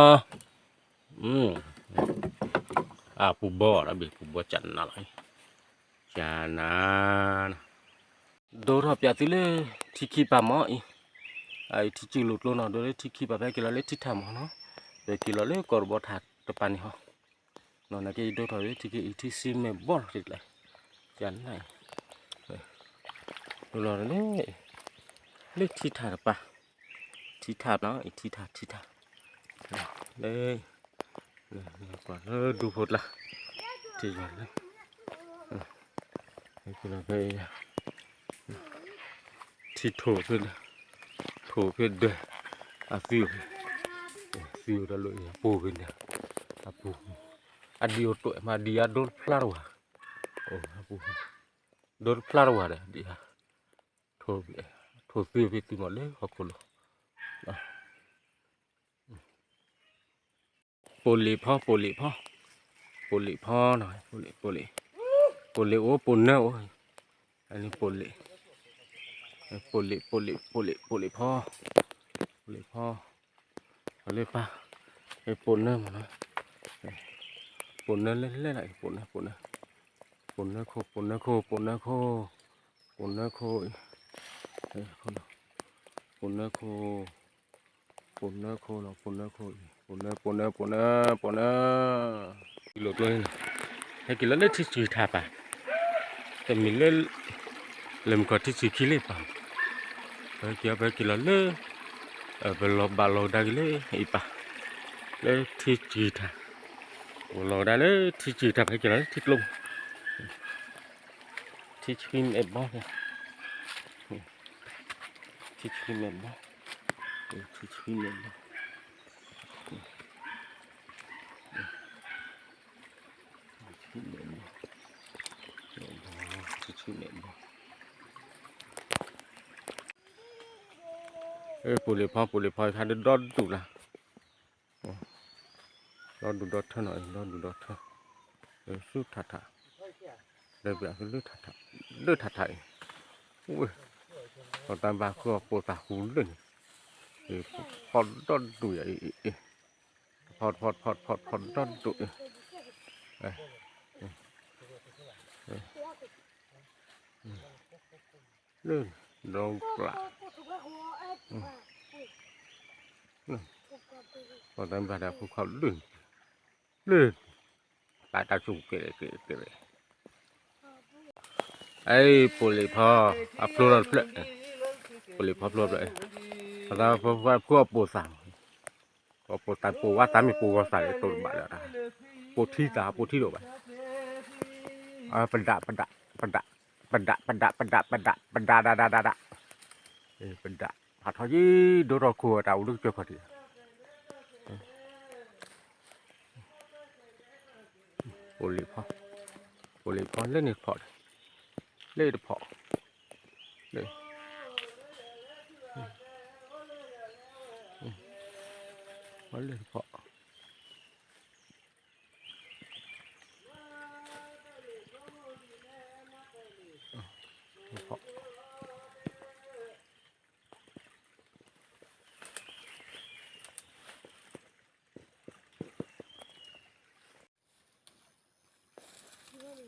လၢဘ့ၣ်ကဲနီၤ အပူၤဘီဒီးဘ့ၣ် ပူၤဘီကနၤလီၤ, ကနၤ, ဒိထီၣ်ပျးသုလၢထံခံပၤမးအံၤ, အအံၤထံစုလိာ်ကျိနီၤ ဒိလၢထံခံပၤ ပဟဲက့ၤလီၤလၢထံထးမးနီၤ, ပဟဲက့ၤလီၤလၢကီၢ်တဘီထးတပၤန့ၣ်ဟီ, နီၤ နာ်က့ယဒိထီၣ်လၢထံခံအံၤ ထံဆှံမဲာ်ဘီလီၤ ကနၤအံၤ, ဒိလီၤလၢ လၢထံထးတပၤ, ထံထးနီၤ အံၤထံထး ထံထး, လၢ လၢဒူဖိကျါ, ထံယွၤလၢ ဖဲ ထံထိၣ်ဖဲ ထိၣ်ဖဲဒၢး, အသုး, သုးတၢ်လီၢ်အံၤ အပူၤဖဲန့ၣ်, အပူၤ, အဒံးအိၣ်တ့ၢ်မး ဒံးအဒိတဖျါတဝၤ, အပူၤ, ဒိတဖျါတဝၤဒီး ဒံး, ထိၣ်, ထိၣ်သုးဖဲသုးမးလၢဟီၣ်ခိၣ်လိၤ ပိာ်လ့ၣ်ဖီ ပိာ်လ့ၣ်ဖီ, ပိာ်လ့ၣ်ဖီနီၤ ပိာ်လ့ၣ် ပိာ်လ့ၣ်, ပိာ်လ့ၣ်အိၣ် ပိာ်နၢအိၣ်, အန့ၣ်ပိာ်လ့ၣ်, ပိာ်လ့ၣ် ပိာ်လ့ၣ် ပိာ်လ့ၣ် ပိာ်လ့ၣ်ဖီ, ပိာ်လ့ၣ်ဖီ, အလၢပၢ်, ပိာ်နၢမးနီၤ, ပိာ်နၢလဲၣ်လဲၣ်လီၤ ပိာ်နၢ ပိာ်နၢ, ပိာ်နၢခိၣ် ပိာ်နၢခိၣ် ပိာ်နၢခိၣ်, ပိာ်နၢခိၣ်, ပိာ်နၢခိၣ်, ပိာ်နၢခိၣ်လီၤ ပိာ်နၢခိၣ်အံၤ ပိာ်နၢ ပိာ်နၢ ပိာ်နၢ ပိာ်နၢ, လိာ်ကျိန့ၣ်လီၤ, ဟဲက့ၤလီၤလၢထံစှၤထးပၢ်, တမ့ၢ်လၢ လၢမုၢ်ကီၢ်ထံစှၤခံလၢပၢ်, ပဟဲက့ၤအီၤ ပဟဲက့ၤလီၤလၢ ပလီၤဘၣ်လီၤကဒါက့ၤလၢအံၤပၢ်, လၢထံစှၤထး, ပလီၤကဒါလၢထံစှၤထး ပဟဲက့ၤလီၤလၢထံကျိ ထံဆှံမဲာ်ဘီ, ထံဆှံမဲာ်ဘီ, ထံဆှံမဲာ်ဘီ, ထံဆှံမဲာ်ဘီ, ထံဆှံမဲာ်ဘီ, ပိာ်လ့ၣ်ဖီ ပိာ်လ့ၣ်ဖီ ခါဒီဒီဒူၣ်လၢ ဒီဒူၣ်ဒီထၢနီၤ ဒီဒူၣ်ဒီထၢ, ဆူထးထး, ဒီးပျးသုလၢထးထး, လၢထးထးအံၤ, ဝဲ, ပတၢ်ဘၣ်ဃုအီၤပိာ်သးဟူလၢန့ၣ်, ဖီဒီဒူၣ်ယၤအံၤ, ဖီ ဖီ ဖီ ဖီ ဖီဒီဒူၣ်အံၤ, လၢ ဒီကျး, ပတၢ်ဘၣ်တၢ်ဖိခွါလၢန့ၣ်, လၢ, ပတၢ်စူၢ်ကဲၤကဲၤကဲၤ, အံၤ ပိာ်လ့ၣ်ဖီ, အဖျိထီၣ်တဖျၢၣ်, ပိာ်လံၤဖီဖျိဘျီ, အသးဖိခွါဖုအပိာ်သး, အပိာ်သးပိာ်ဝဲသးမ့ၢ်ပိာ်ဂီၤသးလၢတိၢ်တဘၣ်လၢတၢ်, ပိာ်ထံသးပိာ်ထံဒိၣ်ဘၣ်, ပဒးပဒး, ပဒး, ပဒးပဒးပဒးပဒးပဒးဒးဒးဒးဒး, ပဒးဖးထီယံၤ ဒိထီၣ်ခိၣ်တၢ်အိၣ်လၢကစၢၢ်ခီၣ်ထံး, ပိာ်လံၤဖီ, ပိာ်လံၤဖီလၢန့ၣ်တဖီ, လၢတဖီ, လၢ, လၢတဖီ, တဖီ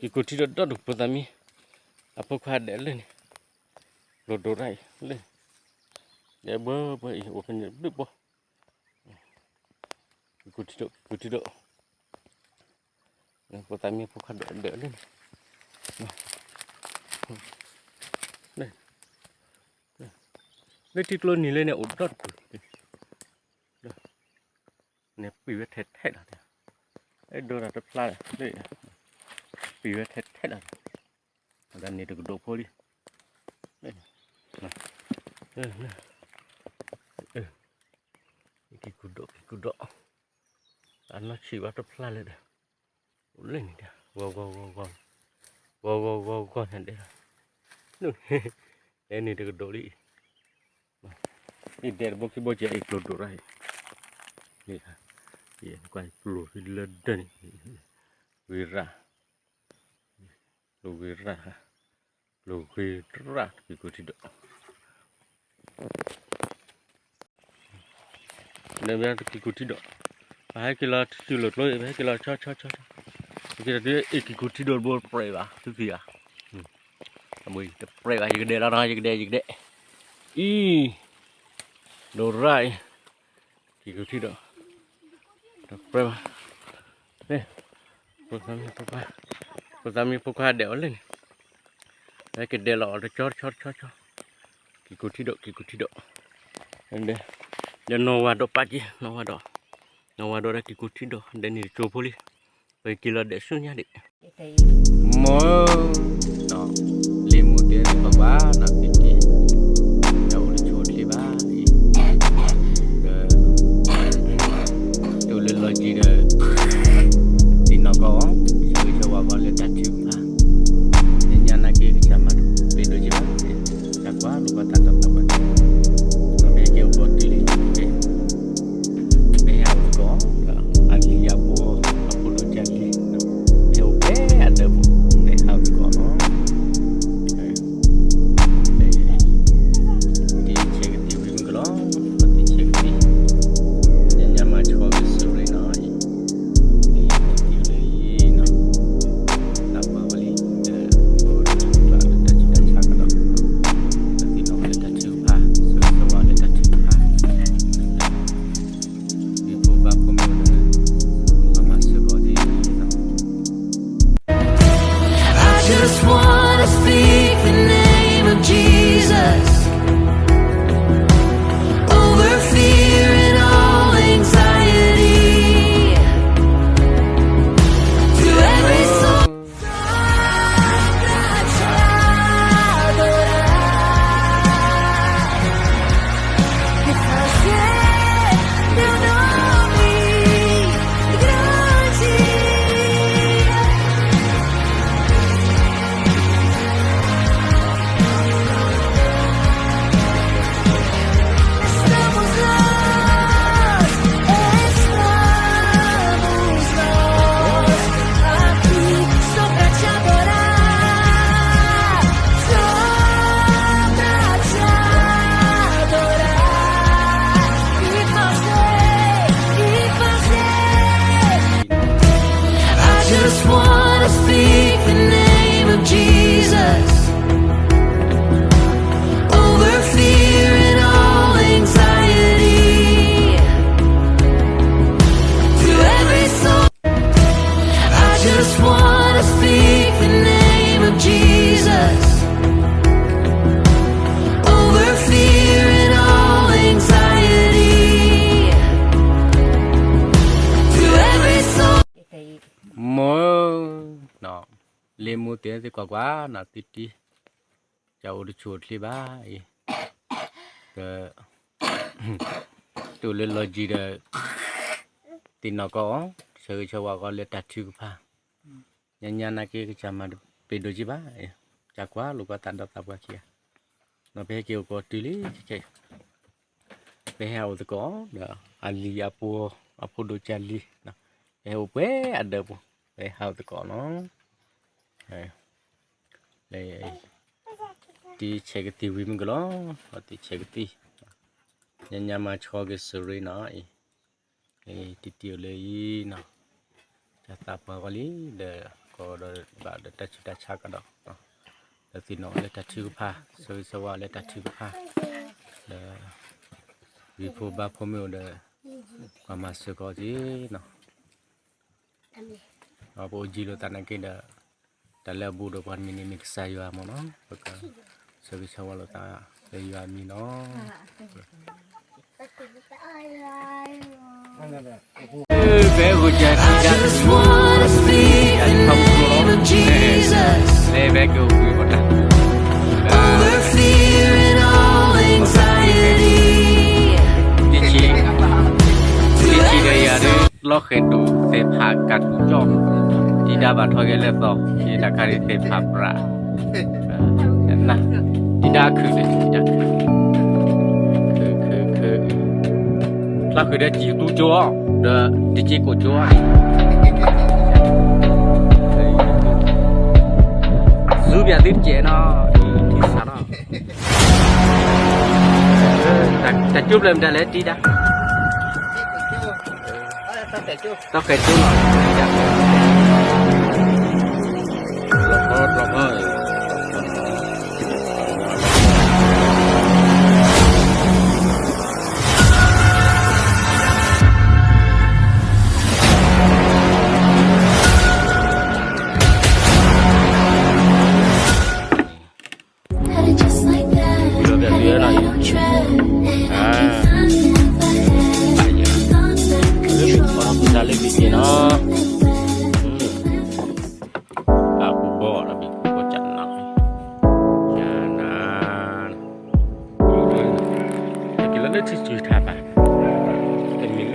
က့ၤကိးထံဒီးဒီဒူၣ်ဖိသၣ်မံ, အဖိခွါဒဲးလၢန့ၣ်, လိၣ်ဒိၣ်ရၣ်အံၤလၢန့ၣ်, ဒဲးဘၢဘၢအံၤအိၣ်ဖဲန့ၣ်ဘျုးဘီ, က့ၤကိးထံဒီး က့ၤကိးထံဒီး, ဖိသၣ်မံဖိခွါဒဲးလၢန့ၣ်, လၢထံကျိနံၤလၢန့ၣ်အိၣ်ဒီဒူၣ် န့ၣ်ပံာ်ဝဲထဲထဲလီၤ, အဲၣ်ဒိးတၢ်တဖျါ, ပံာ်ဝဲထဲထဲလီၤ, တၢ်န့ၣ်တကဒိၣ်ဖိလံ, က့ၤကူၣ်ဒိၣ် က့ၤကူၣ်ဒိၣ်, အနီၢ်ဆံးဘၣ်တဖျါလၢဒီး, အိၣ်လၢန့ၣ်ဒီး ဂီၤဂီၤဂီၤဂီၤ, ဂီၤဂီၤဂီၤဂီၤန့ၣ်ဒဲးလီၤ, အဲန့ၣ်တကဒိၣ်လံ, အံၤဒဲးတဘိခံဘိကဲအံၤကျိၤဒိၣ်ရၣ်အံၤ, ကွၢ်ကျိၤလၢဒၢးန့ၣ်, ဂ့ၤရၣ်, ကျိၤဂ့ၤရၣ်, ကျိၤဂ့ၤရၣ် က့ၤကိးထံဒီး ဒီးမ့ၢ်က့ၤကူၣ်ထံဒီး, ပဟဲက့ၤလီၤတုၤလီၤကျိ ပဟဲက့ၤလီၤဆီဆီဆီ, က့ၤလီၤတုၤအ့ၣ်က့ၤကူၣ်ထံဒီးတဘိတပြဲးဘၣ် သုသံဧါ, တပြဲးဘၣ် ယကဒဲးလီၤနီၤ ယကဒဲး ယကဒဲး, အံၤ, ဒိၣ်ရၣ်အံၤ, က့ၤကူၣ်ထံဒီး, တပြဲးဘၣ်, ဖိသၣ်မံဖိခွါဒဲးအီၤလၢန့ၣ်, ပဟဲက့ၤဒဲးလီၤအီၤတဆီတဆီတဆီဆီ, က့ၤကူၣ်ထံဒီး က့ၤကူၣ်ထံဒီး, ဒီးနီၢ်ဝါဒီးပာ်က့ၤ နီၢ်ဝါဒီး, နီၢ်ဝါဒီးဒီးက့ၤကူၣ်ထံဒီး ဒဲးန့ၣ်တကၠိဖိလံ, ပက့ၤလီၤဒဲးဆူညါဒံး, မ့ၢ်, လ့မူတဲတပှၤဘၣ်နီၤ က့ၤက့ၤ, တၢ်အိၣ်တဆိးတချ့ဘၣ်အံၤ, ဒီး, တုၤလၢလီၤက့ၤဒီး, သ့ၣ်နီၣ်ကီးအီၤ, ဆိၣ်ဂ့ၤဆိၣ်ဝါကီးလၢတၢ်ထုကဖၣ်, ညါနာ်က့ၤကစၢ်မၤတပ့ၤဒိၣ်က့ၤဘၣ်, တၢ်ကွၢ်လိာ်ကွၢ်တၢ်သးဘၣ်, မ့ၢ်က့ၤအိၣ်ဘီတုၤလံ, မ့ၢ်ဟဲအိၣ်တကီး, အလံၤယၤဖိ, အဖိဒိၣ်ကၢ်လံၤ, မ့ၢ်အိၣ်ဖဲအဒၢးပူၤ, မ့ၢ်ဟဲအိၣ်တကီးလီၤ. တဲသ့ကွၢ်ကွၢ်နီၤ သံတံၢ်, ကအိၣ်တဆူၣ်အိၣ်ချ့ဘၣ်အံၤ, ဒီး တအိၣ်လၢလီၢ်ယံၤဒီး သ့ၣ်နီၣ်ကီးအီၤ, ဆၢဂ့ၤဆၢဝါကီးလၢတၢ်ထုကဖၣ်, ညါညါနာ်က့ ကစၢ်မၤတပ့ၤဒိၣ်က့ဘၣ်, ကကွၢ်လိာ်ကွၢ်သးဒီးသးပှၢ်ခံဂၤ, ဒီးပဟဲက့ၤအိၣ်ကီးတုၤလံခဲခဲ, ပဟဲဟးအိၣ်သကိးဒီး အလံၤအပူၤ အဖိဒိၣ်ကၢ်လံၤ, ပဟဲအိၣ်ပှဲၤအဒၢးပူၤ, ပဟဲဟးအိၣ်သကိးနီၤ, လၢ တံၢ်ဆဲးကသံၣ်ဝံၤမုၢ်ကလီၤ, တံၢ်ဆဲးကသံၣ်, ညါညါမၤဆီက့ၤစရ့နီၤအံၤ, တံၢ်တံၢ်အိၣ်လၢအံၤနီၤ, တၢ်သးပှၢ်ကီးလံ, ဒီးကီးဒီးဘၣ်ဒီးတၢ်ဆူးတၢ်ဆါကဒီး, ဒီးသ့ၣ်နီၣ်လၢတၢ်ထုကဖၣ်, ဆၢဂ့ၤဆၢဝါလၢတၢ်ထုကဖၣ်, ဒီး ဝံဖိဘါဖိမ့ၢ်အိၣ်ဒီး ကွၢ်မၤစၢၤကီးက့ၤနီၤ, ပအိၣ်ယံၤလိာ်သးနာ်က့ဒီး တၢ်လၢအဘူးဒီးပှၤမံၤန့ၣ်မ့ၢ်ကစၢ်ယွၤမ့ၢ်နီၤ, ပကဆၢဂ့ၤဆၢဝါလိာ်သးလၢယွၤအမံၤနီၤ. ဖဲဂိၢ်ကၢ်ထံဒၣ် လၢဖဲကအိၣ်ကွံာ်ပတၢ် တဆံ, တဆံဒီးယၤဒ် လီၤဃဲၤဒိၣ်သဲးဖးကးတူၢ်ကၠီ, တံၤဒါဘၣ်ထီၣ်က့ၤလၢသီ, တံၤဒါခါဒ်သဲးဖးပြး, တံၤဒါခုၣ်န့ၣ် တံၤဒါခုၣ်, ခုၣ်ခုၣ်ခုၣ်, ဖျါဃုာ်ဒီးတံၤကတူၢ်ကၠီအီၤ, ဒီးတက့ကိၣ်ကၠီအီၤ, စူပၠးသုတကဲးနီၤ, ထံဆးနီၤ, တၢ်ကၠိပျဲၢ်မတၤလဲၣ်တံၤဒါ သီဃဲၤကၠိလီၤ, တြီၢ်ဖီတြီၢ်ဖီ, လၢမ့ၢ်ကီၢ်တၢ်လၢမ့ၢ်က့ၤနီၤ, အပူၤဘီဒီးမ့ၢ်ကီၢ်ကၠနၤ, ကၠနၤ, ဟဲက့ၤလီၤလၢထံစုၤထးဘၣ်, တမ့ၢ်လၢ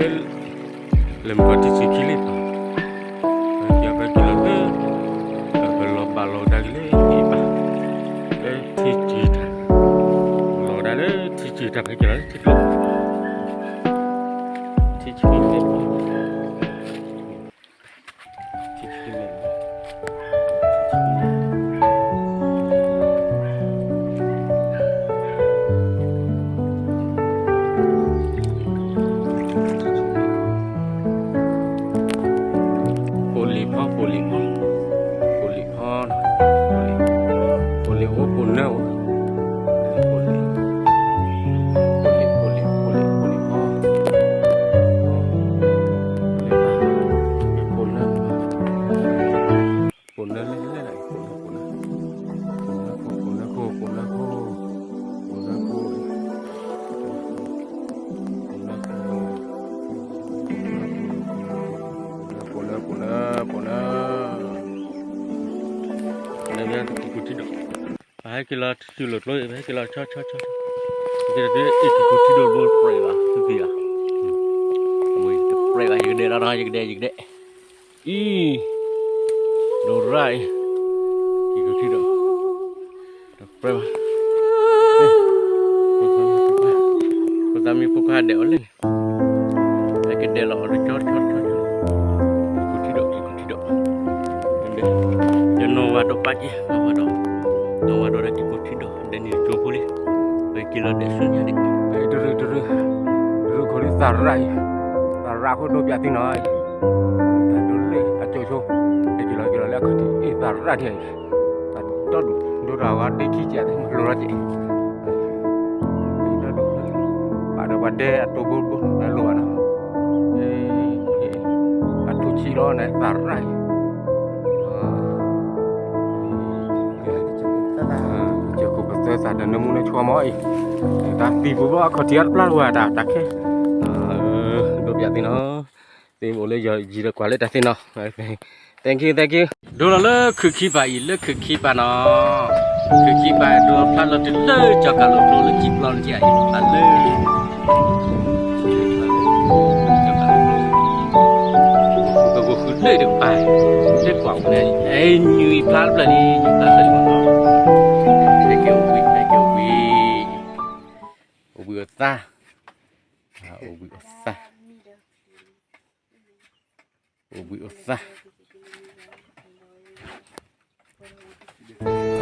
လၢမ့ၢ်ကီၢ်ထံစုၤခံလံပၢ်, ပက့ၤပက့ၤလီၤလၢ ပလီၤဘၣ်လီၤဒၣ်က့ၤလၢဟံၣ်ဘၣ်, လၢထံစုၤထး, လီၤဒၣ်လၢထံစုၤထး ပက့ၤလီၤလၢထံစုၤ, ထံစုၤလၢ ပိာ်လံၤဖီ ပိာ်လံၤဖီ, ပိာ်လံၤဖီ, ပိာ်လံၤအိၣ် ပိာ်နၢၣ်အိၣ်, ပိာ်လံၤ, ပိာ်လံၤ ပိာ်လံၤ ပိာ်လံၤ ပိာ်လံၤဖီ, ပိာ်လံၤဖီ, ပိာ်နၢၣ် ပိာ်နၢၣ်လၢ ပိာ်နၢၣ် ပိာ်နၢၣ် ပိာ်နၢၣ်ခိၣ် ပိာ်နၢၣ်ခိၣ် ပိာ်နၢၣ်ခိၣ် ပိာ်နၢၣ်ခိၣ် ပိာ်နၢၣ် ပိာ်နၢၣ် ပိာ်နၢၣ် ပိာ်နၢၣ် ပိာ်နၢၣ် လၢတကူကူထံဒီး ပဟဲက့ၤလီၤထံစုၤလိာ်ကျိ ပဟဲက့ၤလီၤဆီဆီဆီ, က့ၤလီၤအံၤ ကကူထံဒီးဘိတပြဲးဘၣ် သုသံဘၣ်, တပြဲးဘၣ် ယကဒဲးလီၤနီၤ ယကဒဲး ယကဒဲး အံၤ ဒိၣ်ရၣ်အံၤ ကကူထံဒီး တပြဲးဘၣ်, ဖိသၣ်မံၤဖိခွါဒဲးအီၤလၢန့ၣ် ပကဒဲးလီၤအီၤတကၠီတကၠီတကၠီ, ကကူထံဒီး ကကူထံဒီး, ယနီၢ်ဝါဒီးပာ်က့ၤ နီၢ်ဝါဒီး နီၢ်ဝါဒီးကကူထံဒီး ဒဲးန့ၣ်ကၠိဖိလံ, ပက့ၤလီၤဒဲးဆူညါဒံး, တရူး တရူး တရူးခိၣ်လံသးရၣ်အံၤ, သးရၣ်ခိၣ်ဒိပၠးသ့ၣ်နီၤအံၤ, တၢ်ဒိလၢအကၠိဆိ, ပက့ၤလီၤက့ၤလီၤလၢအခီၣ်ထံး အ့ၣ်သးရၣ်ဒံးအံၤ, တၢ်ဒိၣ်ဒိၣ်တၢ်ဝါဒ့ခံကဲးသ့ၣ်မလိၤလီၤကဲး ဒီး ပာ်ဒီးပှၤဒဲအတိၢ်ဘိဘိ လိၣ်ဘၣ်နီၤ, အထူၣ်ဆံးလီၤန့ၣ် သးရၣ်အံၤ, ကစၢၢ်ခိၣ်ပသၢသးဒီးနၢမူနၢဆိမီၤအံၤ, တၢ်သံပူၤဘၣ်အခီၣ်ထံးအတပျၢ်တဝဲတၢ်တၢ်ခဲ, ဒိပၠးသ့ၣ်နီၤ, သ့ၣ်အိၣ်လၢယံၤဒီးကွၢ်လၢတၢ်သ့ၣ်နီၤ, thank you, thank you. ဒိလီၤလၢခုၣ်ခံပၤအံၤ လၢခုၣ်ခံပၤနီၤ, ခုၣ်ခံပၤ ဒိလီၤဖျါလီၤတုၤလၢကၠီၤကးလိာ်ကျိ လၢကံပျီန့ၣ်က့အံၤ ဖျါလၢ ကီၤကးလိာ်ကျိ ပကဃုလၢတကပၤ လၢကွၢ်အိၣ်န့ၣ် အဲ ညွံဖျါတဖျၢၣ်လံ ညွံဖျါတဖျၢၣ်လံမးနီၤ, ဖဲကဲအိၣ်ဘှံး ဖဲကဲအိၣ်ဘှံး အိၣ်ဘှံးအိၣ်သါ, အိၣ်ဘှံးအိၣ်သါ အိၣ်ဘှံးအိၣ်သါ,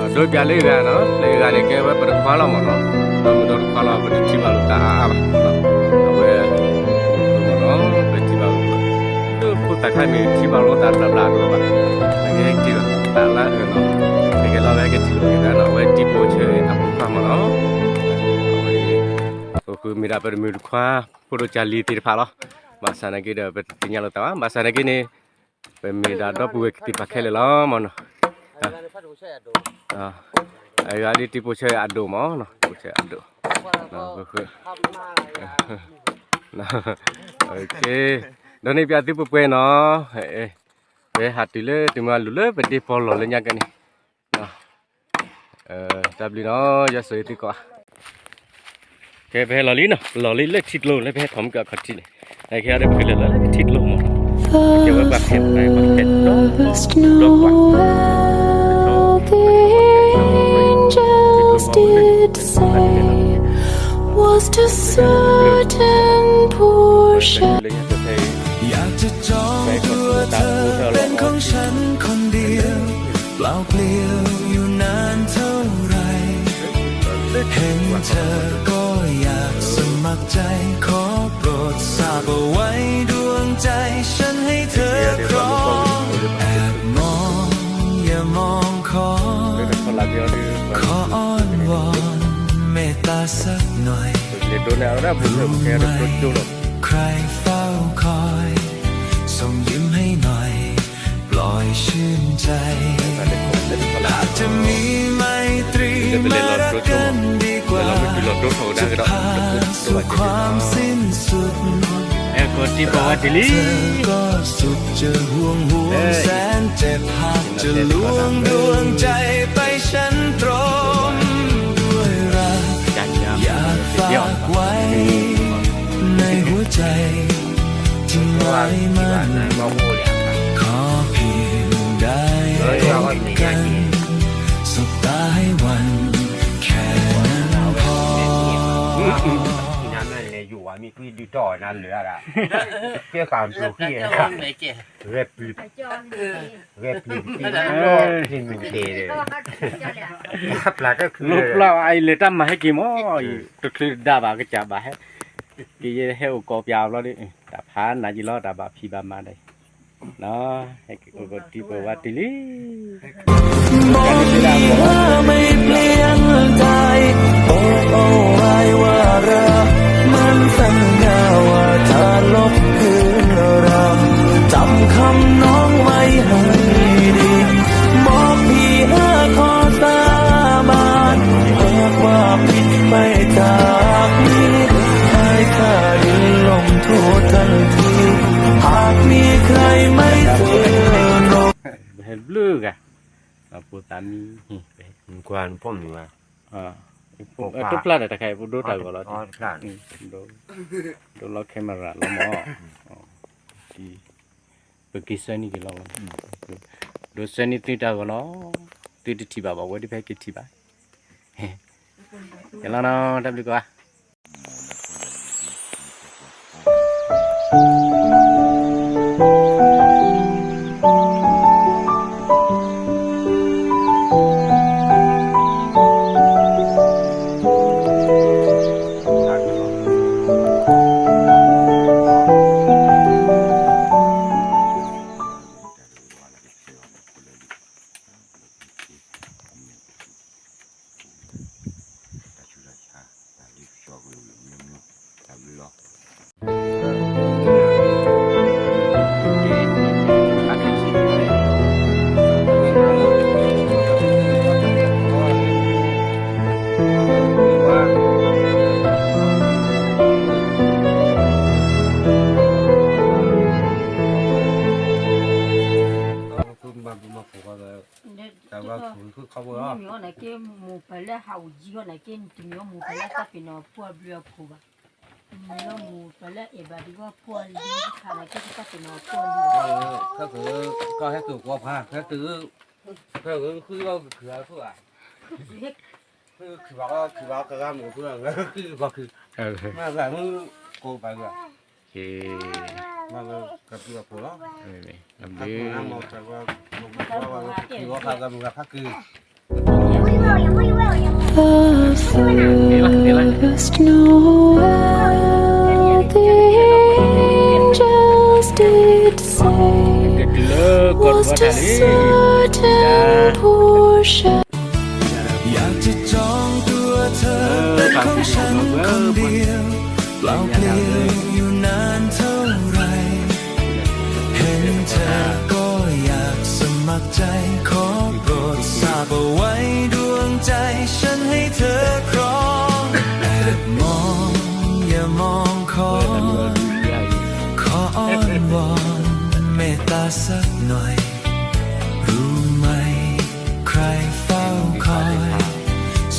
ဒိပၠးလၢအဂၤနီၤ, လၢအဂၤန့ၣ် ကဲဝဲပတခွါလီၤမးနီၤ, ပမုၢ်ဒီတခွါလီၤ ပတထံၣ်ဘၣ်လိာ်သးအါအါဘၣ်, အဝဲ မးနီၤ ပထံၣ်ဘၣ်လိာ်သး, လၢဖိသၣ်ခါမ့ၢ်ထံၣ်ဘၣ်လိာ်သးဘျါဘျါအဒိဘၣ်, အကဲထံၣ်လိာ်သးလၢအဂၤနီၤ, တကဲလီၤဝဲကထံၣ်လိာ်က့ၤသးနီၤ, အဝဲတံၤပိာ်ဆၢအဖိခွါမးနီၤ, အဝဲ ပဃုမ့ၢ်ဒၣ်ပတမုၢ်တခွါ ဖိဒိၣ်ကၢ်လံၤသ့ၣ်တဖၣ်လီၤ, ဘၣ်ဆၣ်နာ်က့ဒီး ပတသ့ၣ်ညါလိာ်သးဘၣ်, ဘၣ်ဆၣ်နာ်က့န့ၣ် ပမ့ၢ်ဒၣ်ဒီပုၢ်ဝဲၢ်သ့ၣ်တဖၣ်ခဲလၢာ်လီၤမးနီၤ, အဂၤဒ်တံၤပိာ်ဆၢအဒိၣ်မးနီၤ, တံၤပိာ်ဆၢအဒိၣ်, ဒီးန့ၣ်ပၠးသုပှဲၤပှဲၤနီၤ, ပဟးတုၤလၢတမုၢ်အလူၤလၢပဒ့ပီၢ်လီၢ်လၢညါကဲန့ၣ်, တၢ်ဘျုးနီၤ ယွၤဆိၣ်ဂ့ၤသုကိးဂၤ, ကဲပဟဲလီၤလံနီၤ, လီၤလံလၢထံကျိလၢပဟဲထီၣ်မုၢ်ကအခီၣ်ထံးန့ၣ်, အခဲအံၤဒီးဖုလဲၤလီၤလၢထံကျိမးနီၤ, ကဲဝဲပှၤဖဲပှၤဖဲ was to certain poor shepherd อยากจะจองตัวเธอเป็นของฉันคนเดียว เปล่าเปลี่ยวอยู่นานเท่าไหร่ เห็นเธอก็อยากสมัครใจ ขอโปรดสาบเอาไว้ดวงใจ ฉันให้เธอครอง แอบมองอย่ามองขอ ขออ้อนวอนเมตตาสักหน่อย รู้ไหม ใครเฝ้าคอย ส่งยิ้มให้หน่อย ปล่อยชื่นใจ หากจะมีไมตรีมารักกันดีกว่า จะพาสู่ความสิ้นสุด เธอก็สุขจะห่วงห่วงแสนเจ็บ หากจะลวงดวงใจไปฉันตรม ด้วยรัก อยากฝากไว้ ในหัวใจที่หมายมั่น ขอเพียงได้พบกัน สบตาให้วัน แค่นั้นพอ လိာ်ပျၢ်အံၤလဲၤတၢ်မၤဟဲက့ၤမး, တချုးဒၣ်ဘၣ်ကစၢ်ဘၣ်ဟဲ, ကယဲၢ်ဟဲအိၣ်ကိးပၠးဘျီဒီး တၢ်ဖးနးယံၤလီၤ တၢ်ဘၣ်ဖံးဘၣ်မၤဒီး, ဟဲအိၣ်ကိးတံၤပဝဲတုၤလံ บอกพี่ว่าไม่เปลี่ยนใจ บอกเอาไว้ว่ารัก มันสัญญาว่าถ้าลบคืนรัก จำคำน้องไว้ให้ดี บอกพี่ห้าข้อสาบาน หากว่าพี่ไปจากนี้ ให้ข้าดินลงโทษทันที หากมีใครไม่ซื่อตรง ဟဲဘျုးဂၤ, အဖိသၣ်မံ, ကွၢ်နဖီၣ်မုၢ်ဝဲ, တဖျၢၣ်ဒီးတခါအံၤ ပဒိတၢ်ဂီၤလီၤ, ဒိလီၤ camera လီၤမး, ပက့ၤဆၢနံၣ်က့ၤလီၤ, ဒိဆၢနံၣ်သုတၢ်ဂီၤလီၤ, သုတထံၣ်ဘၣ်ဘၣ် ဝဲဒၣ်ဖဲကထံၣ်ဘၣ်, ယလီၤနီၤ တၢ်ဘျုးကိးဂၤ. အီၤန့ၣ်က့ မိၢ်ပၢ်လၢဟးအိၣ်ယံၤအီၤန့ၣ်က့ တမ့ၢ်အီၤမိၢ်ပၢ်လၢတၢ်ပ့ၤနီၣ်ဖိအဘျုးအဖှိၣ်ဘၣ်. မ့ၢ်အီၤမိၢ်ပၢ်လၢအဲၣ်ဘၣ်ဒံးဘၣ်ဖိအလံၤတခါန့ၣ်က့ တၢ်ပ့ၤနီၣ်ဖိအလံၤဘၣ်. ခဲကကီၢ်ဟဲက့ၤကွီဖး ခဲက ခဲကဃုအီၣ်ကခုအခိၣ်ဧါ. ခုဘၣ်ကီခုဘၣ်ကဂၤမ့ၢ်ခု ခုဘၣ်ခု မ့ၢ်ဂၤမုၢ်ကိးပာ်ဂၤ မ့ၢ်ကပုၢ်အဖိလီၤ. မ့ၢ် The first Noel, the angels did say, was to certain portion. อยากจะจองตัวเธอเป็นของฉันคนเดียว เปล่าเปลี่ยวอยู่นานเท่าไหร่ เห็นเธอก็อยากสมัครใจ ขอโปรดทราบเอาไว้ดวงใจฉันให้เธอครอง แอบมองอย่ามองขอ ขออ้อนวอนเมตตาสักหน่อย รู้ไหม ใครเฝ้าคอย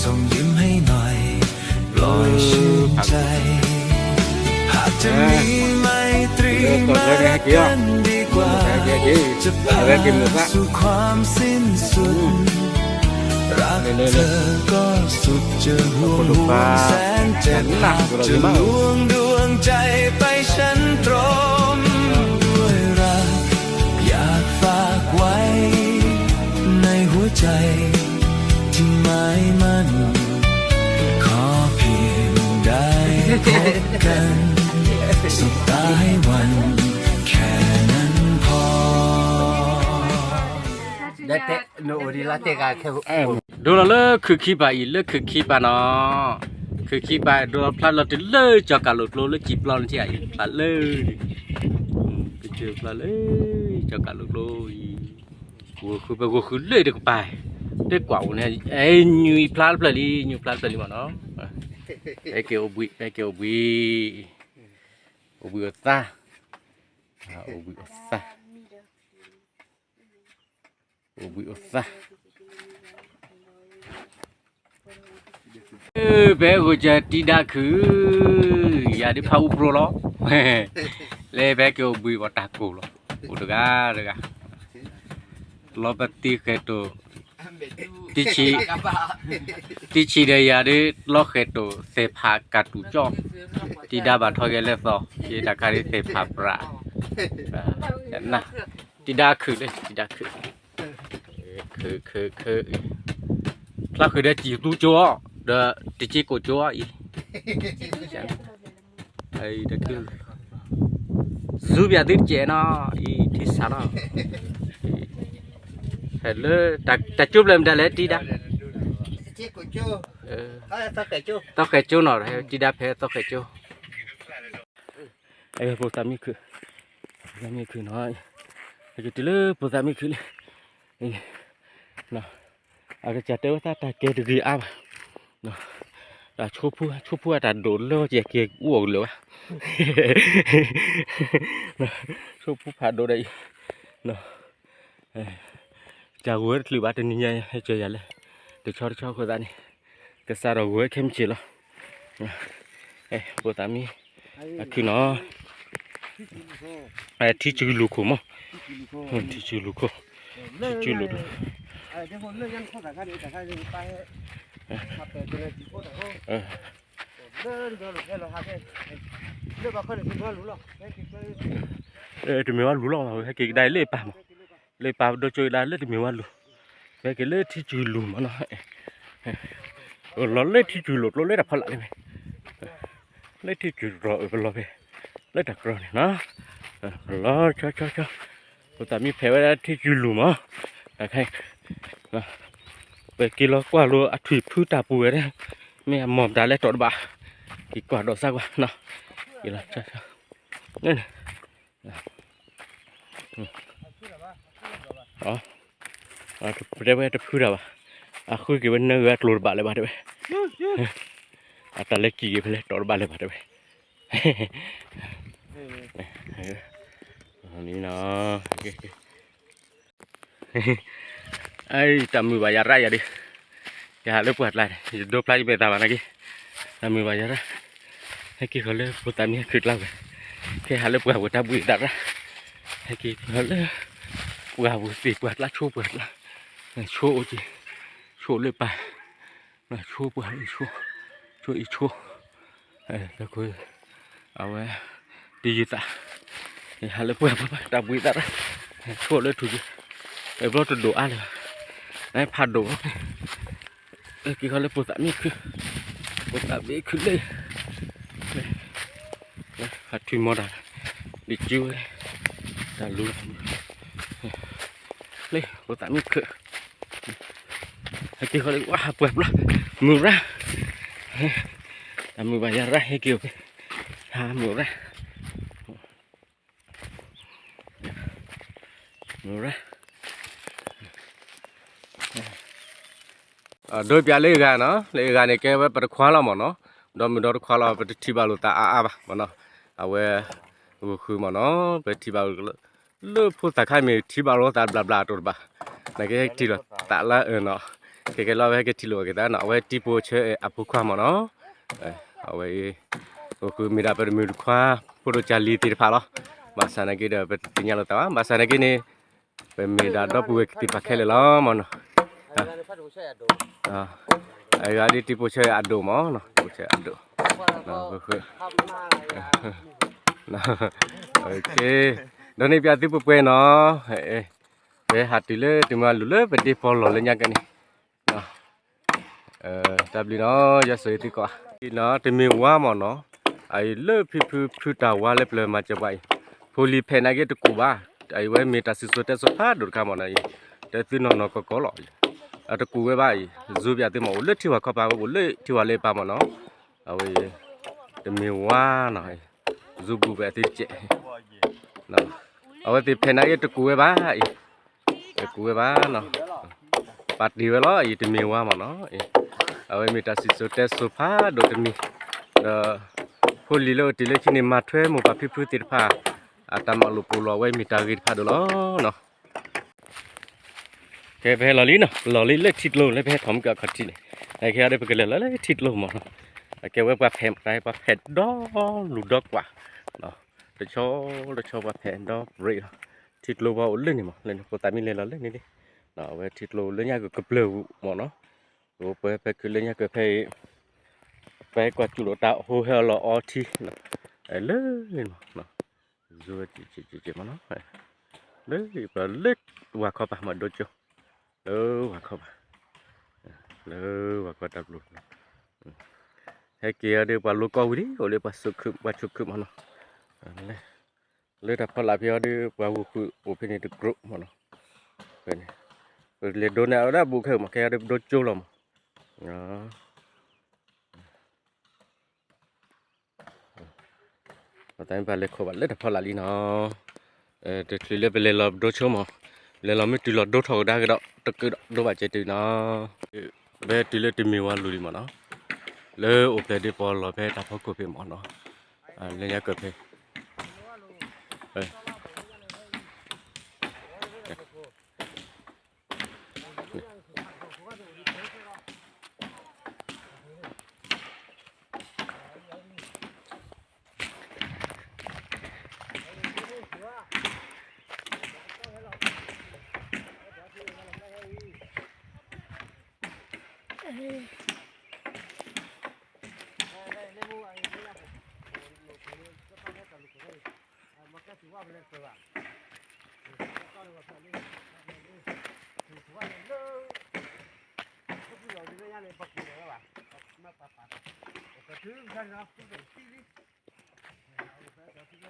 ส่งยิ้มให้หน่อย ปล่อยชื่นใจ หากจะมีไมตรีมารักกันดีกว่า จะพาสู่ความสิ้นสุด รักเธอก็สุดจะห่วงห่วงแสนจะหนัก จะลวงดวงใจไปฉันตรม ด้วยรัก อยากฝากไว้ในหัวใจที่หมายมั่น ขอเพียงได้พบกัน สบตาให้วัน แค่นั้นพอ ဒိလီၤလၢခုၣ်ခံပၤအံၤ လၢခုၣ်ခံပၤနီၤ, ခုၣ်ခံပၤ ဒိလီၤဖျါလီၤတုၤလၢကၠီၤကးလိာ်ကျိ လၢကံၣ်ပျီန့ၣ်ထံၣ်အံၤ ဖျါလၢ ကစၢၢ်ဖျါလၢ ကၠီၤကးလိာ်ကျိအံၤ, ဂီၤဃု ပဂီၤဃုလၢတကပၤ, တကွၢ်အိၣ်န့ၣ် အဲ ညူအံၤဖျါတဖျၢၣ်လံ ညူဖျါတဖျၢၣ်လံမ့ၢ်နီၤ, ဟဲက့ၤအိၣ်ဘှံး ဟဲက့ၤအိၣ်ဘှံး, အိၣ်ဘှံးအိၣ်သါ, အိၣ်ဘှံးအိၣ်သါ အိၣ်ဘှံးအိၣ်သါ, ဖဲဂိၤကၢၤတံဒါခုၣ်, ယၤဒုးဖးအူပြိလီၤ, လၢဖဲက့ၤအိၣ်ဘှံးပှၤတၢ်ကိၢ်လီၤ, အိၣ်တဂၤတဂၤ, လီၤပတံဃဲၤတိာ်, တံဆံး, တံဆံးဒီးယၤဒုး လီၤဃဲၤတိာ် သဲးဖးကးတူၣ်ကၠီ, တံဒါဘၣ်ထီၣ်က့ၤလၢသီ, ယတၢ်ခါဒုးသဲးဖးပြး, တံဒါခုၣ်လၢ တံဒါခုၣ်, ခုၣ်ခုၣ်ခုၣ်, ဖျါဃုာ်ဒီးစံၣ်သူကၠိအီၤ, ဒီးတစ့ကိၣ်ကၠိအီၤအံၤ, အံၤတခု, စူပၠးသုတကဲးနီၤ, အံၤထံဆးနီၤ, လၢ တၢ်ကၠိပျဲၢ်မတၤလဲၣ်တံဒါ, သီဃဲၤကၠိနီၤ, တံဒါဖဲသီဃဲၤကၠိ ဖိသၣ်မံခုၣ်, ဖိသၣ်မံခုၣ်နီၤ, ကတုၤလၢဖိသၣ်မံခုၣ်လံ, အကစၢ်တဲဝဲသးတၢ်ကဲတဂ့ၤအါဘၣ်, တၢ်ဆိဖိ ဆိဖိအတၢ်ဒိၣ်လၢကဲကဲအိၣ်အကလၢာ်ဝဲ, ဆိဖိဖးဒိၣ်ဒီးအံၤ, တၢ်ဂိၢ်ဝဲတချုးဘၣ်တနံၤညါ ဟဲကၢၤယၤလၢ တဆီတဆီအဃိသတးန့ၣ်, ကစၢ်ဒီးဂိၢ်ဝဲခဲမုၢ်ဆ့ၣ်လီၤ, ဖိသၣ်မံ အခုနီၤ, ထံစုလူၢ်ခိၣ်မး, ထံစုလူၢ်ခိၣ်, ထံစုလူၢ်ခိၣ်, တမ့ၢ်ဝဲလူၤလီၤ, ဟဲက့ၤကဒါလၢပၢ်မး, လၢပၢ်ဒိကၠိကဒါလၢတမ့ၢ်ဝဲလူၤ, ဟဲက့ၤလၢထံစုလူၢ်မးနီၤ, လီၤလၢထံစုလူၢ်ကျိလၢတၢ်ဖီလာ်န့ၣ်, လၢထံစုတြီၤအၢၣ်ပလီၤဖဲ လၢတၢ်ကြီန့ၣ်နီၤ, လီၤဆီဆီဆီ, ဖိသၣ်မံဖဲးဝဲဒၣ်ထံစုလူၢ်မး, တခါ, ပက့ၤလီၤကွၢ်လိအထွံၣ်ဖုတၢ်ပူၤဝဲဒၣ်, မ့ၢ်အမီၢ်မတၤလဲၣ်တီၣ်တဘၣ်, က့ၤကွၢ်ဒီးစၢ်ကွၢ်နီၤ, က့ၤလီၤဆီဆီ, ပတဲဝဲတဖုတၢ်ဘၣ်, အဃုက့ၤဝဲနၢဂၤကျိၤတဘၣ်လၢၤဘၣ်တဲဝဲ, အတၢ်လဲၤက့ၤက့ၤဖဲလဲၣ်တီၣ်တဘၣ်လၢၤဘၣ်တဲဝဲ, နီၤ, အံၤတၢ်မုာ်ဘၣ်ယၤရၣ်ယၤဒုး, ယဟးလၢပှၢ်ကျါန့ၣ် ယဒိဖျါယမဲာ်သးဘၣ်နာ်က့, တၢ်မုာ်ဘၣ်ယၤရၣ်, ဟဲက့ၤဃီၤလၢဖိသၣ်မံခုၣ်ကျါဝဲ, ကဟးလၢပှၢ်ပူၤတၢ်ဘှံးသးရၣ်, ဟဲက့ၤဃီၤလၢ ပှၢ်ပူၤသ့ၣ်ပှၢ်ကျါ ဆိပှၢ်ကျါ, ဆိအိၣ်က့ၤ, ဆိလၢပၢ်, ဆိပှၢ်ဆိ, ဆိအံၤဆိ, အဝဲ တယုၢ်သး, ဟးလၢပှၢ်ပူၤတၢ်ဘှံးသးရၣ်, ဆိလၢထူၣ်က့ၤ, အဘျီတဒိၣ်အါလၢၤဘၣ်, နဖးဒိၣ်, က့ၤဃီၤလၢဖိသၣ်မံခုၣ်, ဖိသၣ်မံခုၣ်လၢ ဟးထွံၣ်မီတၢ်, ဒ်ကၠူဝဲ, တၢ်လူၤ, လၢဖိသၣ်မံခုၣ်, ဟဲက့ၤဃီၤလၢဝဲဟးပှၢ်ပျီ, မုာ်ရၣ်, တၢ်မုာ်ဘၣ်ယၤရၣ် ဟဲက့ၤအိၣ်ဖဲ, ဟးမုာ်ရၣ်, မုာ်ရၣ် ဒိပၠးလၢအဂၤနီၤ, လၢအဂၤန့ၣ် ကဲဝဲပတခွါလီၤမ့ၢ်နီၤ, ဒီးမုၢ်ဒီတခွါလီၤ ပတထံၣ်ဘၣ်လိာ်သးအါအါဘၣ်မ့ၢ်နီၤ, အဝဲ ဂုာ်ဃုမ့ၢ်နီၤ, ပထံၣ်ဘၣ် လၢဖိသၣ်ခါမ့ၢ်ထံၣ်ဘၣ်လိာ်သးဘျးဘျးအတိၤတဘၣ်, နကဟဲထံၣ်လိာ်သးလၢအၢနီၤ, ခဲကဲလီၤဝဲဟဲက့ၤထံၣ်လိာ်က့ၤသးနီၤ, အဝဲတံၤပိာ်ဆၢအဖိခွါမ့ၢ်နီၤ, အဝဲအံၤ ဂုာ်ဃုမ့ၢ်ဒၣ်ပတမုၢ်တခွါ ဖိဒိၣ်ကၢ်လံၤသ့ၣ်တဖၣ်လီၤ, ဘၣ်ဆၣ်နာ်က့ဒီး ပတသ့ၣ်ညါလိာ်သးဘၣ်, ဘၣ်ဆၣ်နာ်က့န့ၣ် ပမ့ၢ်ဒၣ်ဒီပုၢ်ဝဲၢ်သ့ၣ်တဖၣ်ခဲလၢာ်လီၤမ့ၢ်နီၤ, အဂၤဒ်တံၤပိာ်ဆၢအဒိၣ်မ့ၢ်နီၤ, တံၤပိာ်ဆၢအဒိၣ်, ဒီးန့ၣ်ပၠးသုပှဲၤပှဲၤနီၤ, ပဟးတုၤလၢတမုၢ်လူၤလၢပဒ့ပီၢ်လီၢ်လၢညါက့န့ၣ် တၢ်ဘျုးနီၤ, ယွၤဆိၣ်ဂ့ၤသုကိးဂၤ, တမ့ၢ်ဝါမ့ၢ်နီၤ, အအံၤလၢဖံဖုဖုတၢ်ဝါလၢပျၢၤမၤစၢၤပှၤအံၤ, ဖိလံၤဖဲးနာ်က့တကူးဘၣ်, အအံၤဝဲမ့ၢ်တၢ်စံၣ်စိၤတဲစိၤဖးဒိၣ်တခါမ့ၢ်နီၤအံၤ, တဲသုနီၢ်နီၢ်ကီၢ်ကီၢ်လီၤ, အတကူးဝဲဘၣ်အံၤ, ယိၤပၠးသုမ့ၢ်အိၣ်လၢထံဝၤခီပၤဝဲအိၣ်လၢထံဝၤလၢပၢ်မ့ၢ်နီၤ, အဝဲ တမ့ၢ်ဝါနီၤ, ယိၤဘူးဝဲအသုတကဲး, အဝဲသ့ၣ်ဖဲးနာ်က့တကူးဝဲဘၣ်အံၤ, တကူးဝဲဘၣ်နီၤ, ပာ်တ့ၢ်ဝဲလီၤအံၤ တမ့ၢ်ဝါမ့ၢ်နီၤ, အဝဲမ့ၢ်တၢ်စံၣ်စိၤတဲစိၤဖးဒိၣ်တမံၤ, ဒီး ဖိလံၤလၢအအိၣ်တ့ၢ်လၢခံန့ၣ် မၤထွဲမိၢ်ပၢ်ဖံဖုသ့ၣ်တဖၣ် အတၢ်မၤလိာ်ပိာ်လီၤဝဲမ့ၢ်တၢ်ဂ့ၤတဖးဒိၣ်လီၤနီၤ. ကဲ ပဟဲလီၤလံနီၤ, လီၤလံလၢထံကျိလၢပဟဲထီၣ်မုၢ်ကအခီၣ်ထံးန့ၣ်, ခဲအံၤဒီးပကလဲၤလီၤလၢထံကျိမ့ၢ်နီၤ, အကဲဝဲပှၤဖဲးမတၤ ပှၤဖဲးဒီလူၤဒီကွၢ်, တဆီတဆီပှၤဖဲးဒီပရ့းလီၤ, ထံကျိပှၤအိၣ်လၢန့ၣ်မ့ၢ် လၢန့ၣ်ဖိသၣ်မံလဲၤလီၤလၢန့ၣ်လံ, အဝဲထံကျိလၢညါကကပျၢၤမ့ၢ်နီၤ, ပဝဲဖဲခုလၢညါကဖဲအံၤ ပကွၢ်စူၣ်လိာ်တၢ်ဟိဟဲအီၤလီၤအီထံ, လၢန့ၣ်မ့ၢ် ယိၤဝဲက့ၤက့ၤက့ၤက့ၤမ့ၢ်နီၤ, လၢပှၤလၢဝၤခီပၤမ့ၢ်ဒိကၠိ, လၢဝၤခီပၤ, လၢဝၤခီတၢ်ဘျုး, ဟဲက့ၤအီၤဒီးပှၤလိကီဝံၤလံ အိၣ်လၢပှၤဆိးခု ပှၤဆိးခုမ့ၢ်နီၤ, လၢတၢ်ဖီလာ်ဖဲအီၤဒီး ပှၤဂုာ်ဃုာ်အိၣ်ဖဲန့ၣ်တကြိးမ့ၢ်နီၤ, ဖဲန့ၣ် ပလဲၤဒိး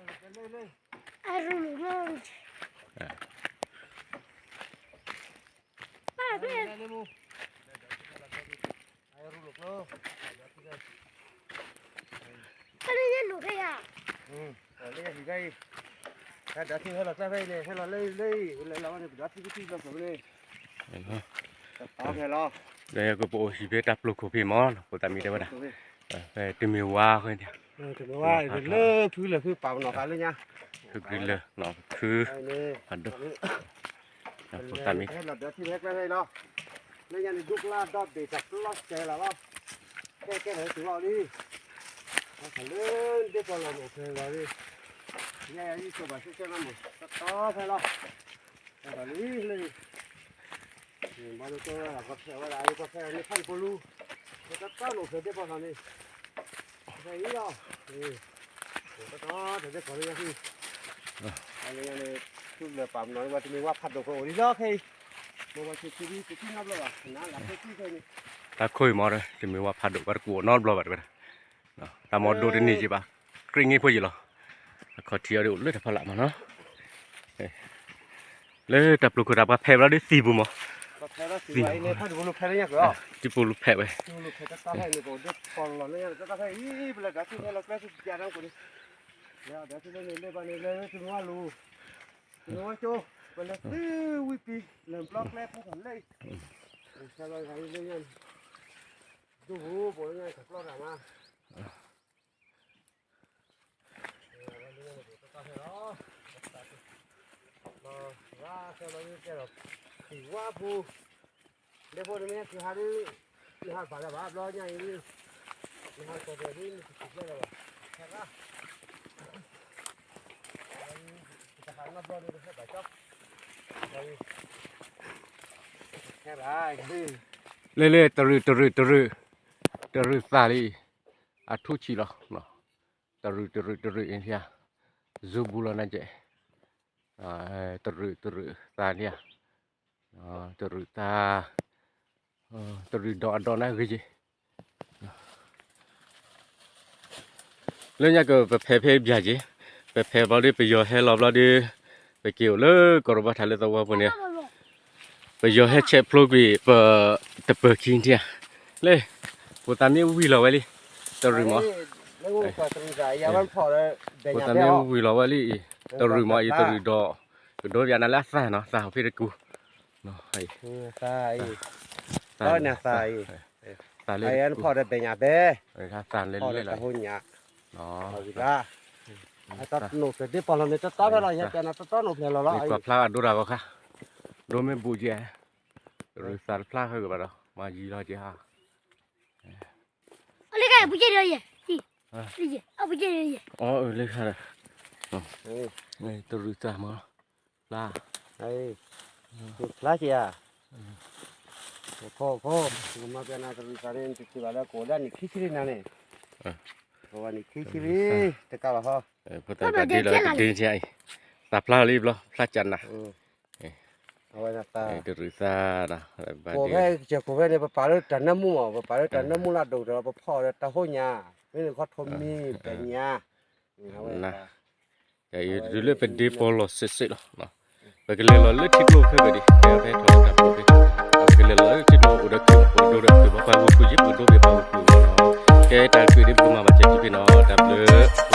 န့ၢ်အဝဲဒၣ်ဘူးခဲအံၤမ့ၢ် ခဲအံၤဒီးပဒိကၠိလီၤမ့ၢ် ပသးမ့ၢ်ပလဲၤခိးဘၣ်လၢတၢ်ဖီလာ်လံနီၤ, တချုးလၢပလဲၤလီၤပဒိဆိမ့ၢ်, လဲၤလီၤမ့ၢ်တုၤလီၤဒိထီၣ်ကဒါကဒီး တကုးဒီးဒိဘၣ်စဲးတုၤနီၤ, ဖဲတုၤလၢတမ့ၢ်ဝါလူၤလံမ့ၢ်နီၤ, လၢအိၣ်ဖျဲၣ်ဒ့ပီၢ်လီၤဖဲတၢ်ဖီခိၣ်ဖဲမ့ၢ်နီၤ, လၢညါကဖဲ လၢကပအိၣ်ဟံၣ်ဖဲတၢ်ပျိာ်ခိၣ်ဖဲမ့ၢ်နီၤ ဖိသၣ်မံတဲဝဲဒၣ်, ဖဲတမ့ၢ်ဝါဃီန့ၣ်, ဖုကလၢၤနီၤ ဖု ဖိသၣ်မံတဲဝဲဒၣ်, လၢညါန့ၣ် ဒူၣ်ကျါဒီဘ့ၣ်တၢ်ပျီစဲးလီၤလီၤ, ကဲကဲထီၣ်တုၤလီၤလံ, လၢဒ့ပီၢ်လီၢ်န့ၣ်အိၣ်ဖျဲၣ်လီၤလံ, ယဲယံၤဆိဘၣ်ဆှဲဆှဲလီၤမး တတီဖဲလီၤ, တတီလံလၢ မၤလၢကဲဝဲဒၣ်ကီၢ်ဖဲဝဲဒၣ် ကီၢ်ဖဲန့ၣ်ဖးဒိၣ်ပိာ်လူၤ, တတီန့ၣ်အိၣ်ဖျဲၣ်ဒ့ပီၢ်လီၢ်န့ၣ်, ဖဲအံၤလီၤ, တတီတဒ့ပီၢ်လၢညါဖဲအံၤ, လၢညါန့ၣ် ထူလၢပာ်မနီၤဝဲတမ့ၢ်ဝါဖးဒိၣ်ကအိၣ်လံလီၤခဲအံၤ, မ့ၢ်ဝဲဆ့ဆ့ဒ်တထံနီတဘျီဘၣ် နၤလၢဖဲသံဖဲန့ၣ်, တၢ်ခိၣ်အံၤမ့ၢ်တမ့ၢ်ဝါဖးဒိၣ်ဝဲတကူၣ်အိၣ်နီတဘျီဘၣ်တဝဲဒၣ်, တၢ်မ့ၢ်ဒိတန့ၢ်က့ၤဘၣ်, ကြ့ၣ်င့ၢ်ဖိယံၤလီၤ, အခီၣ်ထံးအီၤဒ်အိၣ်လၢတၢ်ဖီလာ်မးနီၤ, လၢတၢ်ပျိၤခိၣ်တၢ်ပှၤဖဲးဝဲလီၤဒ်သံၣ်ပူၤမး, သံၣ်ပူၤဖဲးဝဲ, လၢဒၢးထံလၢန့ၣ် လၢဘၣ်န့ၣ် လၢသုမဝါလူၤ, သုမဝါကၠိ, ပလဲၤသုဝံပံၤ လၢဘျီကျဲဖဲထီၣ်လၢအံၤ, ဆဲးလီၤဂၤလၢညါန့ၣ်, ဒိၣ်ပူၤပူၤလၢညါန့ၣ် တၢ်ပျီတၢ်မၤ လၢညါန့ၣ် ပတတီဖဲလီၤ, လီၤရၤဆဲးလီၤကဲဒီး, သံၣ်ဝါပူၤ, ဒဲဖိတမ့ၢ်ကဟးဒ်, နဟးပာ်လၢဘၣ်ဘျီညါအံၤ, နဟးကီၢ်ပှဲၤဒ်နတသံၣ်ကျဲလၢၤဘၣ်, ဟဲရၤ လၢလၢတရူးတရူးတရူး, တရူးသးလံ, အထူၣ်ဆံးလီၤ, တရူးတရူးတရူးအံၤလံ, ဇူဘူလီၤနၤကဲ, တရူးတရူးသးလံဧါ, တရူးသး, တရူးဒီးအဒီးနၤဂ့ၤက့ၤ လၢညါကပဖဲးဖဲဘၣ်က့ၤ, ပဖဲးဘျီဒီး ပယီၤဟဲလီၤဘျီဒီး, ပက့ၤအိၣ်လၢကီၢ်ရဘီထၣ်လၢသဝီပူၤန့ၣ်, ပယီၤဟဲဆဲးဖျိကွံာ် ပတပၢၤခံထံၣ်ဧါ, လၢ, ဖိသၣ်မ့ၢ်ဝံၤလီၤဝဲလံ, တရူးမး, ဖိသၣ်မ့ၢ်ဝံၤလီၤဝဲလံအံၤ, တရူးမးအံၤ တရူးဒီး, ကဒိပယၤနၤလၢအသၣ်နီၤ သၣ်ဟီၣ်ဖ့တကူ, သၣ်အံၤ, သၣ်လၢ, သၣ်လၢ, သၣ်လၢ, တၢ်ဟိညၣ်, တၢ်နိၣ်ဖျဲၣ်ဒ့ပီၢ်လီၢ်န့ၣ် တတီဖဲလီၤ ယတဲနၤတတီနိၣ်ဖျဲၣ်လီၤလီၤ, ကွၢ်ဖျါအဒိတၢ်ဂီၤခါ, ဒိမ့ၢ်ဘူးကဲ, တရူးသးတဖျါဃီကဘၣ်ဒီး မၤယံၤလီၤကဲဧါ လၢခါပူၤကဲဒီးယဲ, အပူၤကဲဒီးယဲ, အလၢခါဒီး, တရူးသးမး, ဖျါ, ဖျါက့ၤဧါ, ခိၣ်ခိၣ်, မၤပျဲနၤတရူးသးန့ၣ် တထံၣ်ဘၣ်လၢကအိၣ်ဒၣ်နံၣ်ခံဆံလံနၤန့ၣ်, ကအိၣ်ဘၣ်နံၣ်ခံဆံလံ, တကးဘၣ်ဟီ, ဖိသၣ်ဘၣ်ဒ့လီၤကဒ့အံၤ, သးဖျါလံဘျီ ဖျါကၢ်နၤ, အဝဲ, တရူးသး, ကိးဖဲကဲကိးဖဲန့ၣ် ပပာ်လၢတၢ်နၢမူမး ပပာ်လၢတၢ်နၢမူလၢအဒိၣ်ကတၢၢ် ပဖီၣ်ဒီးတၢ်ဟိညၣ်, မ့ၢ်န့ၣ်ခီထိးမံၤ ပညၣ်, အဝဲ, ယတုၤလၢပဒ့ပီၢ်လီၢ်စ့ၢ်စ့ၢ်လီၤ, ပကလဲၤလီၤလၢထံကျိခဲဘ့ၣ်ဒံး ကဲဖဲထီၣ်တၢ်ပူၤဖဲ, ပကလဲၤလီၤလၢထံကျိအိၣ်ဒီးခုၣ် အိၣ်ဒီးခုၣ် ဘၣ်ပှၤဂီၤခုၣ်ယ့ၢ် ပကဒိဘ့ၣ်ပှၤဂီၤခုၣ်, ကဲတၢ်ကွံာ်ဒ်ပကမၤဘၣ်ကဲက့ၤဖဲနီၤ တၢ်ဘျုး